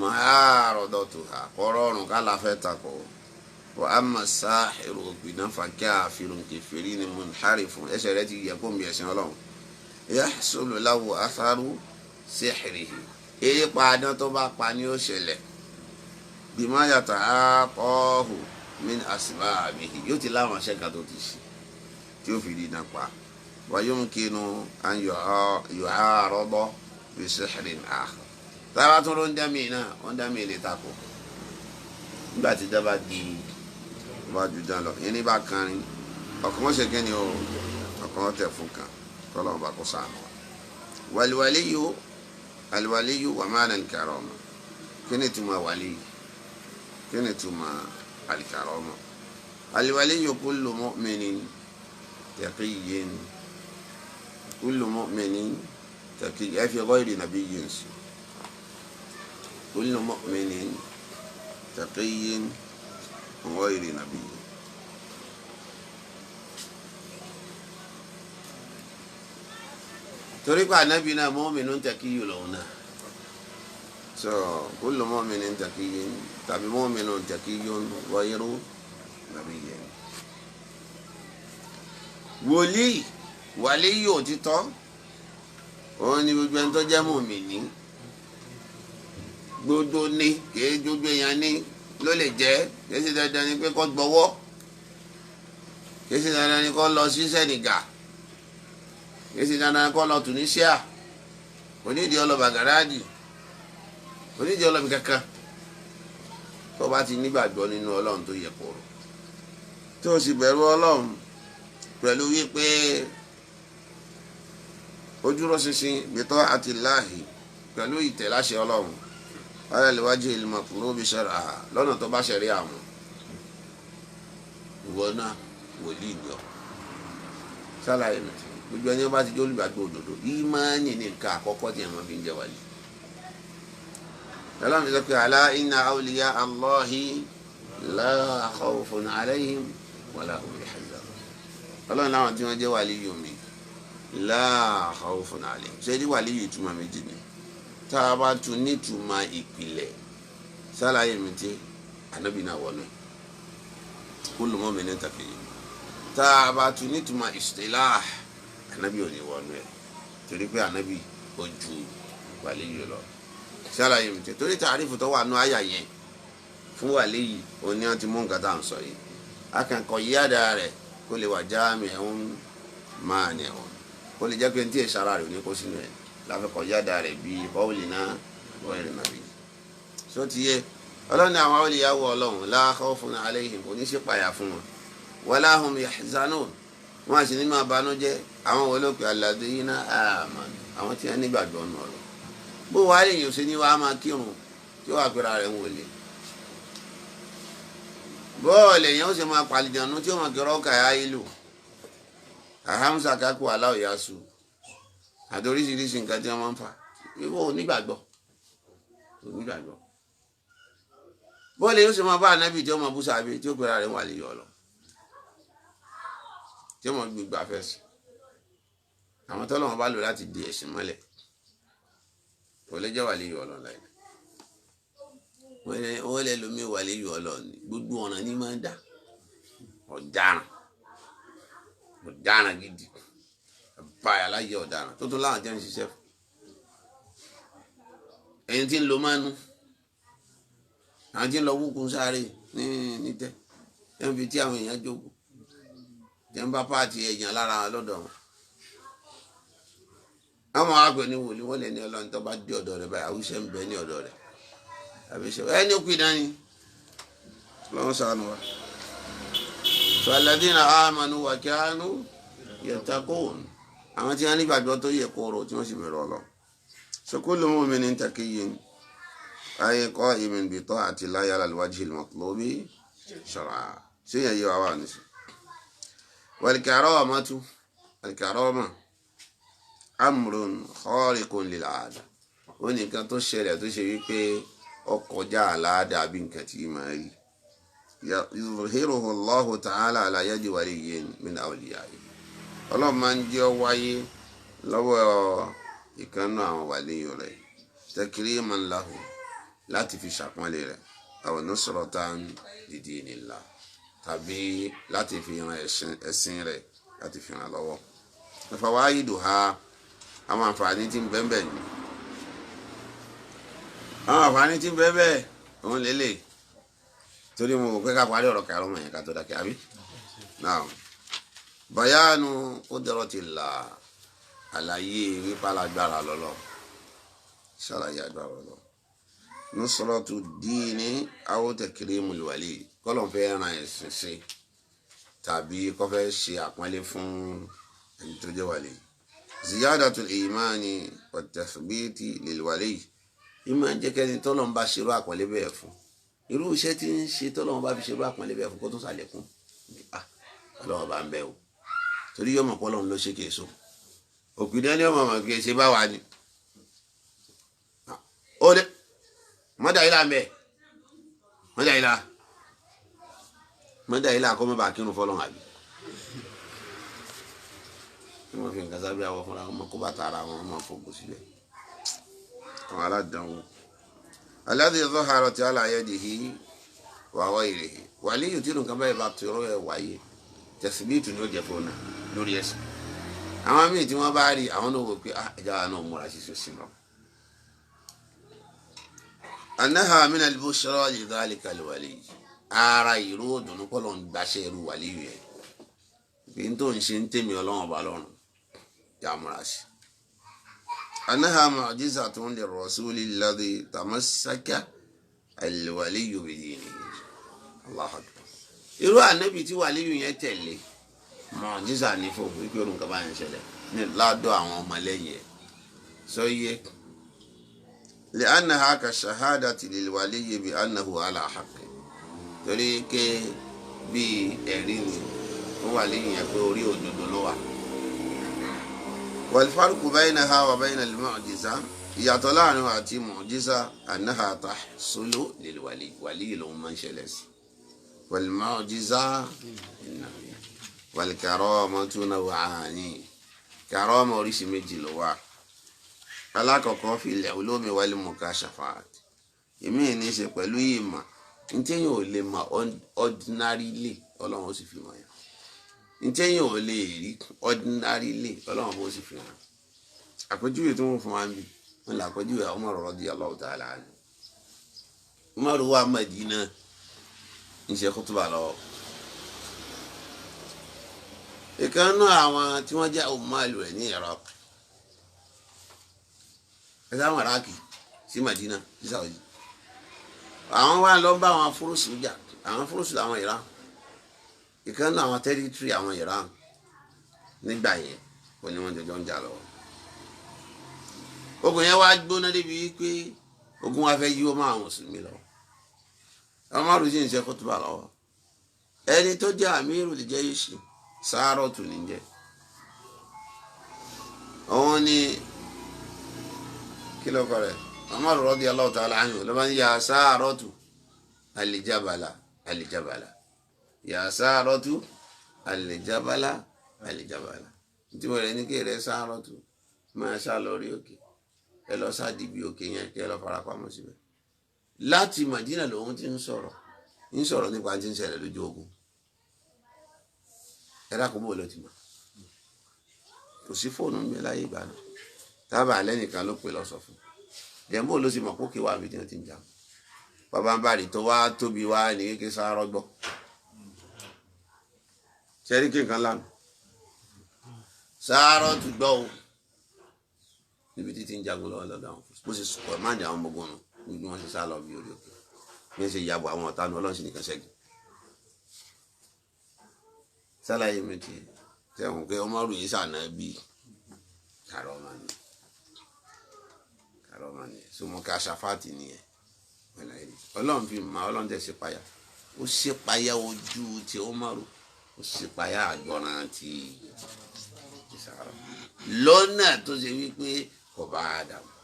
mu'aradatuha kọ́rọ́ọ̀rùn ká la fẹ́ takò wa amma sahiru òpinna fakafirun kèfèrí ni munharifun ẹsẹ̀ rẹ ti yẹ kó mi ẹ̀sìn Ọlọ́run yahsulu lahu atharu sihrihi eré pa adán tó bá pa ni ó ṣẹlẹ̀ bima yata'atahu min asbabihi yóò ti láwọn aṣẹ́ kan tó ti ṣe tí ó fi di iná pa wa yumkinu an yu'arada bi sihrin akhar táwa tún ló ń dá mi náà ó ń dá mi lè takò nígbà tí dábàá di Tó bá ju dán lọ, irin bá kanrin, ọ̀kan wọ́n ṣe kí ni o, ọ̀kan wọ́n tẹ̀ fún kan, kọ́lọ́n bá kó sànù wa. Wàlíwàlíyù, àlùwàlíyù wà máa nà al-karama. Kí ni túmọ̀ wàlíyù? Kí ni túmọ̀ al-karama? Àlùwàlíyù kullu mu'minin taqiyyin, kullu mu'minin taqiyyin, ẹ fi ghayri nabiyyin sí. Kullu mu'minin taqiyyin ghayri nabiyyin. Torí pé ànábì náà mu'minun taqiyyun lòun náà. So kullu mu'minin taqiyyin tàbí mu'minun taqiyyun ghayru nabiyyin. Wòlíì, wàlíyù òtítọ́, òun ni gbogbo ẹni tó jẹ́ mùmíní. Gbogbo ní kìí gbogbo èèyàn ní ló lè jẹ́. Kìí ṣe dandan ni pé kó gbọ́wọ́, kìí ṣe dandan ni kó lọ sí Senegal, kìí ṣe dandan ni kó lọ Tunisia, onídìí ọlọ́ba gàràdì, onídìí ọlọ́bi kankan. Tó bá ti nígbàgbọ́ nínú Ọlọ́run tó yẹ kóró, tó sì bẹ̀rù Ọlọ́run pẹ̀lú wípé ó dúró ṣinṣin bi ta'atillahi, pẹ̀lú ìtẹ̀láṣẹ Ọlọ́run, ala al-wajhi al-matlubi shar'a, lọ́nà tó bá ṣẹ̀rí àwọn, ìwọ náà wòlíì ni ọ́. Sálàyé mi, gbogbo ẹni bá ti jẹ́ olùgbàgbọ́ òdodo, ìmánì ní nǹkan àkọ́kọ́ tí ẹ̀wọ̀n fi ń jẹ́ wàlí. Ọlọ́run ti sọ pé ala inna awliya Allahi la khawfun alayhim wala hum yahzanun. Ọlọ́run láwọn tí wọ́n jẹ́ wàlíyù mi, la khawfun alayhim. Ṣé ní wàlíyù ìtumọ̀ méjì ni? Tá a bá tún nítumọ̀ ìpìlẹ̀, sálàyé mi tí ànábì náà wọnú ẹ̀, kullu mu'minin taqiyyin. Tá a bá tún nítumọ̀ istilah, ànábì ò ní wọnú ẹ̀, torí pé ànábì ó ju wàlíyù lọ. Sálàyé mi tí torí tàrífù tó wà nú àyà yẹn fún wàlíyù òní wọn ti mú nǹkan tá à ń sọ yìí. Akẹ́kọ̀ọ́ yíyáda rẹ̀ kó lè wà jáàmì ẹ̀hún máa ní ẹ̀hún, kó lè jẹ́ pé ní tí èsàrà rẹ̀ ò ní kó sínú ẹ̀, láfikọ̀ yáda rẹ̀ bíi bọ́ọ̀lì náà bọ́ọ̀lì nàbí. Sọ ti yé, Ọlọ́run ní àwọn awliyahu Ọlọ́run la khawfun alayhim, kò ní sí payà fún wọn, wala hum yahzanun, wọn àti ní máa banújẹ́. Àwọn olóòpẹ̀ alladhina amanu, àwọn tí wọ́n nígbàgbọ́ nù ọ̀rọ̀. Bó wàá lè yàn sí ní wàá máa kírun tí wàá pera rẹ̀ ń wọlé. Bọ́ọ̀lù èèyàn ó sì máa pàlìjànú tí ó máa kírọ́ kàyà ìlú àhámsà kákó aláwọ̀ yasu àti oríṣiríṣi nǹkan tí wọ́n máa ń fà. Ìwọ onígbàgbọ́, onígbàgbọ́. Bọ́ọ̀lù yóò sì máa bá ànábì tí ó máa bú sàbí tí ó pera rẹ̀ wà lè yọ̀ lọ, tí ó máa gbégbá fẹ́sì. Àwọn tọ́lọ́ wọn bá lò láti di ẹ̀sìn mọ́lẹ̀ kò lè jẹ́ wà lè yọ̀ lọ láì. Wọ́n lè lomi wà lè yọ̀ lọ ní gbogbo ọ̀nà ní máa ń dà. Ọ̀daràn, ọ̀daràn gidi, báyà láyé ọ̀daràn tó tún láwọn jẹ́ ń ṣiṣẹ́ fún. Ẹni tí ń lo mánu, àwọn tí ń lọ wúkú sáré ní nítẹ́, ẹ̀ ń fi tí àwọn èèyàn jókòó, jẹ́ ń bá páàtì èèyàn lára lọ́dọ̀ wọn. Àwọn àgbẹ̀ ní wòlíì, wọ́n lè ní Ọlọ́run tó bá dé ọ̀dọ̀ rẹ̀ báyìí, àwùṣe ń bẹ ní ọ̀dọ̀ rẹ̀. Àbíṣe ẹni kú ìdání lọ́wọ́ sànù wa. Alladhina amanu wa kanu yattaqun, àwọn tí wọ́n ní gbàgbọ́ tó yẹ kóró tí wọ́n sì bẹ̀rù Ọlọ́run. Kullu mu'minin taqiyyin ay qa'imin bi ta'ati Allahi ala al-wajhi al-matlubi shar'a. Ṣé yẹn yé wa wà ní sọ? Wal karamatu, al-karama amrun khariqun lil 'ada. Ó ní nǹkan tó ṣẹlẹ̀ tó ṣe wípé ó kọjá àlàáda àbí nǹkan tí máa rí. Yuzhiruhu Allahu ta'ala ala yadi waliyyin min awliya'ihi. Ọlọ́run máa ń jẹ́ ọ wáyé lọ́wọ́ ìkànnú àwọn wàlíyù rẹ̀, takriman lahu, láti fi ṣàpọ́nlé rẹ̀, aw nusratan lidinillah, tàbí láti fi ran ẹ̀sìn rẹ̀, láti fi ràn lọ́wọ́. Fawaiduha, àwọn àǹfààní tí ń bẹ ńbẹ̀ ni. Àwọn àǹfààní tí ń bẹ ńbẹ̀ òun lélẹ̀. Torí mo rò pé ká parí ọ̀rọ̀ kàrọ́ mọ̀ yẹn ká tó dákẹ́, àbí? Now, bayanu qudratillah, àlàyé wípé alágbára lọ́lọ́, ṣàlàyé agbára lọ́lọ́. Nusratu dini aw takrimul wali, Kọ́lọ̀ fẹ́ ran ẹ̀sìn ṣe tàbí kó fẹ́ ṣe àpọ́nlé fún ẹni tó jẹ́ wàlíì. Ziyadatul imani wat tathbiti lil wali. Ìmọ̀ ń jẹ́ kẹ́ni tọ́lọ̀ ń bá ṣerú àpọ́nlé bẹ́ẹ̀ fún. Irú iṣẹ́ tí ń ṣe tọ́lọ̀ ń bá fi ṣerú àpọ́nlé bẹ́ẹ̀ fún kó tún ṣàlékún. Ọlọ́run bá ń bẹ̀ o. Torí yóò mọ̀ pé Ọlọ́run ló ṣe kìí so. Òpìdán ni ọmọ mọ̀ kìí ṣe bá wa ni. Ó dé mọ́dà yìí là ń bẹ̀. Mọ́dà yìí là. Mọ́dà yìí là kọ́ mọ́ bá kírun fọlọ́run àbí. Kí wọ́n fi nǹkan sábẹ́ àwọ̀ fúnra wọn mọ̀ kó bàtà ara wọn mọ̀ fògùn síbẹ̀. Àwọn aládàáwò. Alladhi zaharat ala yadihi wa ghayrihi. Wàlíyù tí nǹkan báyìí bá ti rọ́ ẹ̀ wáyé. Tẹ̀síbíìtù ni ó jẹ́ fún un lórí ẹ̀sìn. Àwọn míì tí wọ́n bá rí àwọn náà wò pé ẹja wa náà múra ṣiṣẹ́ sí lọ. Annaha min al-bushra li dhalika al-wali. Ara ìró òdùnnú kọ́ ló ń gbaṣẹ́ irú wàlíyù yẹn. Bí n tó ń ṣe ń tèmi Ọlọ́run ọba lọ́rùn yà múra sí. Annaha mu'jizatun lir-rasuli alladhi tamassaka al-waliyyu bidinihi. Allahu akbar. Irú ànábì tí wàlíyù yẹn tẹ̀lé mọ̀jísà ní fún wípé orun kan bá ń ṣẹlẹ̀ ní ládọ̀ àwọn ọmọlẹ́yìn ẹ̀ sọ yé li'annaha ka shahadati lil-waliyyi bi annahu ala haqqi torí ké bí ẹ̀rí ni ó wàlíyù yẹn pé orí òdodo ló wà. Wal-farqu baynaha wa bayna al-mu'jiza ìyàtọ̀ láàrin àti mu'jiza annaha tahsulu lil-waliyyi wàlíyù lòun máa ń ṣẹlẹ̀ sí. Wal-mu'jiza lin-nabi wal-karamatu naw'ani. Karama oríṣi méjì ló wà. Alákọ̀ọ́kọ́ fil ulumi wal mukashafat. Èmi ní í ṣe pẹ̀lú ìmọ̀ ntẹ́yìn ò lè mọ̀ ordinarily Ọlọ́run ó sì fi mọ̀ yàn. Ntẹ́yìn ò lè rí ordinarily Ọlọ́run ó sì fi hàn. Àpèjúwe tí wọ́n fún wa ń bì wọ́n lè àpèjúwe Umar radiyallahu ta'ala anhu. Umar wà Madina ń ṣe kútùbà lọ́wọ́. Ìkànnú àwọn tí wọ́n jẹ́ ọmọlù rẹ̀ ní Iraq. Ẹ̀sẹ̀ àwọn Iraq sí Madina sí Saudi. Àwọn wá lọ bá àwọn afúrúsù jà. Àwọn afúrúsù làwọn Iran. Ìkànnú àwọn tẹ́rítírì àwọn Iran nígbà yẹn kò ní wọ́n jọjọ́ ń jà lọ́wọ́. Ogun yẹn wá gbóná débi wípé ogun wa fẹ́ yíwọ́ mọ́ àwọn mùsùlùmí lọ. Umaru sì ń ṣe kútùbà lọ́wọ́. Ẹni tó jẹ́ àmírù lè jẹ́ yéṣi Sárọ̀tù ní jẹ́. Òun ni kí ló kọ rẹ̀? Umaru radiyallahu ta'ala anhu ló máa ń ya Sárọ̀tù alijabala alijabala. Ya Sárọ̀tù alijabala alijabala. Tí wọ́n rẹ̀ ní kí rẹ̀ Sárọ̀tù máa sá lórí òkè. Ẹ lọ sá dìbì òkè yẹn kí ẹ lọ farapamọ́ síbẹ̀. Láti Madina lòun ti ń sọ̀rọ̀ nípa tí ń ṣẹlẹ̀ lójú ogun. Ẹ dákun bò ló ti mọ̀. Kò sí fóònù mi láyé ìgbà náà. Tábà alẹ́ nìkan ló pè lọ sọ fún. Jẹ̀mbó ló sì mọ̀ kókè wà mí tí wọ́n ti ń jà. Bàbá ń bàrì tó wá tóbi wá ní kékeré sáárọ̀ gbọ́. Ṣé rí kí nǹkan lánàá? Sáárọ̀ tún gbọ́ o. Níbi títí ń jagun lọ́wọ́ lọ́dọ̀ àwọn fún. Bó ṣe sọ̀rọ̀ máa ń jà àwọn ọmọ ogun nù. Bí wọ́n ṣe sá lọ bí orí òkè. Bí wọ́n ṣe yàbọ̀ àwọn ọ̀tá nu Ọlọ́run sì nìkan ṣẹ́gun. Sálàyé mi ti tẹ̀wọ̀n pé Umaru yìí sànà bí kàrọ́mà ni kàrọ́mà ni sọmọkà ṣàfàtì nìyẹn Ọlọ́run fi mà Ọlọ́run tẹ̀ ṣe payá ó ṣe payá ojú ti Umaru ó ṣe payá àgbọ̀nràn ti Sàrà lọ́nà tó ṣe wípé kò bá a dà mọ́.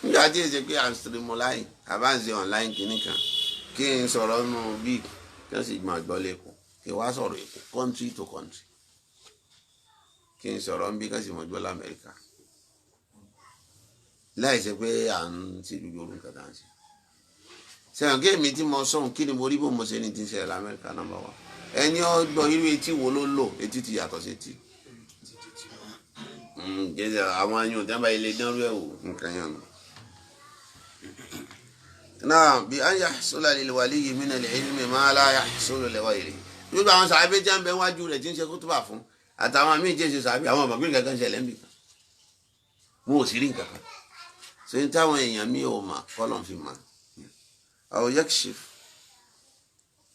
Nígbà tí èsì pé à ń stream online àbá ń ṣe online kìíní kan kí n sọ̀rọ̀ nù bíi kí wọ́n sì gbọ́n àgbọ̀ lẹ́kọ̀ọ́. Kí wá sọ̀rọ̀ Èkó country to country kí n sọ̀rọ̀ ń bí ká sì mọ̀ gbọ́ l'Amẹ́ríkà láì ṣe pé à ń ṣe gbogbo orúkọ tá à ń ṣe. Sẹ́yìn kí èmi tí mo sọ̀hún kí ni mo rí bó mo ṣe ní ti ń ṣẹlẹ̀ l'Amẹ́ríkà nọ́mbà wa ẹni ọgbọ́n irú etí wo ló lò etí ti yàtọ̀ sí etí. Jẹ́sẹ̀ àwọn ayún tí wọ́n bá ilé dánrú ẹ̀ wò nǹkan yẹn nù. Náà bí an yahsula lil waliyyi min al-ilmi ma la yahsulu li ghayrihi. Gbogbo àwọn sàbẹ̀ tí wọ́n bẹ wájú rẹ̀ tí ń ṣe kútùbà fún àtàwọn míì tí ń ṣe sàbẹ̀ àwọn ọmọ gbé nǹkan ṣẹlẹ̀ ń bì kan. Wọn ò sì rí nǹkan kan. Ṣé ní táwọn èèyàn mi ò mà kọ́lọ̀ fi mà. Aw yakshif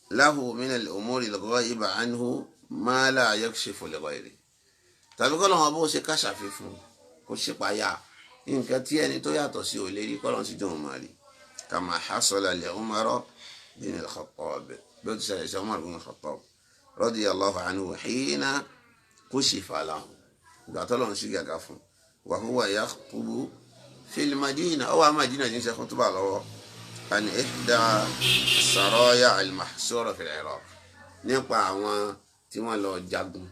lahu min al-umuri al-ghaiba anhu ma la yakshifu li ghayrihi. Tàbí kọ́lọ́n ọba ó ṣe káṣàfi fún kó ṣe payá nǹkan tí ẹni tó yàtọ̀ sí ò lè rí, kọ́lọ́n sì jọ̀wọ́n máa rí. Kama hasala li Umar bin al-Khattab, bí ó ti ṣẹlẹ̀ sí Umar bin al-Khattab radiyallahu anhu hina kushifa lahu, ìgbà tọ́lọ́n sí gàgà fún wa huwa yakhtubu fil Madina, ó wà Madina ní ṣe khutuba lọ́wọ́, an ihda saraya al-mahsura fil Iraq, nípa àwọn tí wọ́n lọ jagun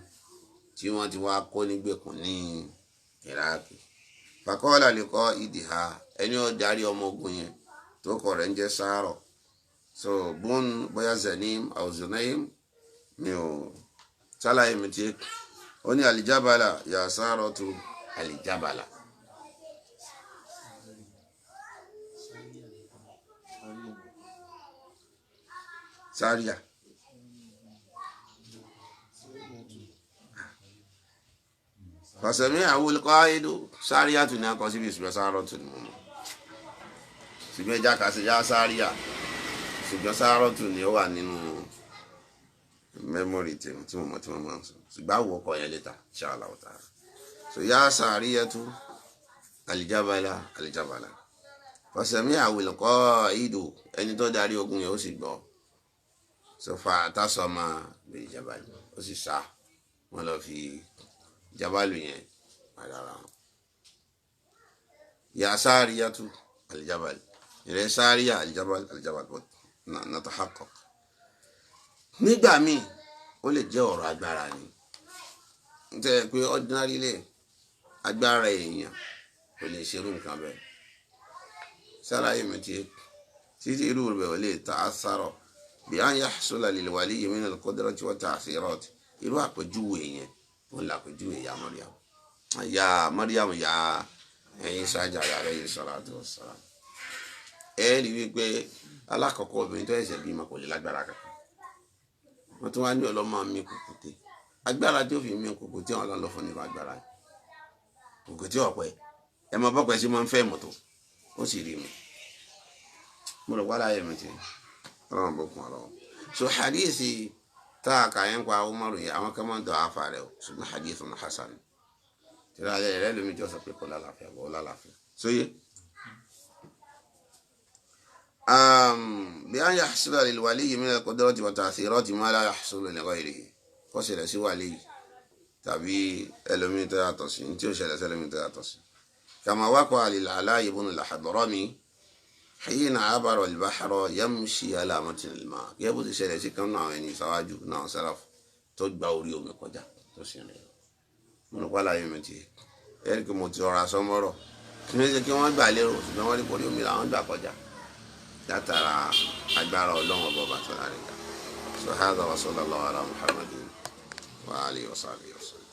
tí wọ́n ti wá kó nígbèkùn ní Iraq. Faqala liqa'idiha, ẹni ó darí ọmọ ogun yẹn tó kọ rẹ̀ ń jẹ́ Sáárọ̀, so bún bóyá Zanim aw Zunaim mi ò sálàyé mi tí ó ní alijabala yà Sáárọ̀ tu alijabala. Sáríà. Fàṣẹmí àwọn olùkọ́ sáríà tún ní akọ síbi ìṣùgbọ́n sáárọ̀ tún ní mọ̀mọ́. Ṣùgbọ́n ẹja kà sí ya sáríà, ṣùgbọ́n sáárọ̀ tún ní ó wà nínú mẹ́mórì tèmi tí mo mọ̀ tí mo máa ń sọ. Ṣùgbọ́n àwọ̀ ọkọ̀ yẹn létà, inshallah ta'ala. So ya sáríà tún alijabala alijabala. Fàṣẹmí àwọn olùkọ́ ẹni tó darí ogun yẹn ó sì gbọ́. So fa àtàsọ́mà bíi jabali, ó sì sá wọn lọ fi jabalu yẹn padà ra wọn. Ya sáríyàtú alijabali, ìrẹ sáríyà alijabali alijabali bọ natahaqqaq. Nígbà míì ó lè jẹ́ ọ̀rọ̀ agbára ni, nítorí pé ordinary lè agbára èèyàn kò lè ṣerú nǹkan bẹ́ẹ̀. Sálàyé mi ti títí irú rẹ̀ ò lè ta asárọ̀ bí an yahsula lil waliyyi min al-qudrati wa ta'thirat. Irú àpèjúwe yẹn ó làpèjúwe ya Maryam, ya Maryam ya Isa alayhi salatu wassalam. Ẹ rí wípé alákọ̀ọ́kọ́ obìnrin tó ẹ̀sẹ̀ bímọ kò lè lágbára kankan, wọ́n tún wá ní ọlọ́mọ mi kùkùté, agbára tí ó fi mi kùkùté wọn lọ́n lọ fún nípa agbára kùkùté ọ̀pẹ ẹ mọ bọ́pẹ́ sí máa ń fẹ́ mọ́tò ó sì rí mi. Mo rò wá láyé mi ti ọlọ́run bó kún ọlọ́run. So hadithi tá a kà yẹn pa Umaru yẹn, àwọn kan máa ń dọ̀ afa rẹ o, ṣùgbọ́n hadithun hasan tìrẹ alẹ́ rẹ lómi jọ sọ pé kò lálàáfíà bọ́ lálàáfíà sóyè. Bí an yahsula lil waliyyi min al-qudrati wa ta'thirati ma la yahsulu li ghayrihi, kó ṣẹlẹ̀ sí wàlíyì tàbí ẹlòmíì tó yàtọ̀ sí, ní tí ó ṣẹlẹ̀ sí ẹlòmíì tó yàtọ̀ sí. Kama waqa'a lil Ala ibn al-Hadrami hina abara al-bahra yamshi ala matni al-ma', gẹ́gẹ́ bó ti ṣẹlẹ̀ sí kan náà àwọn ẹni ìṣáwájú náà sáraf tó gba orí omi kọjá tó sì rìn lọ. Mo rò pálá yẹn mi ti ẹ̀rí kí mo ti rọra sọmọ́rọ̀ kí wọ́n ṣe kí wọ́n gbà lérò, ṣùgbọ́n wọ́n rí orí omi làwọn gbà kọjá látara agbára Ọlọ́run ọba bàtà rẹ̀ ga. So hadha wa sallallahu ala Muhammadin wa alihi wa sahbihi wa sallam.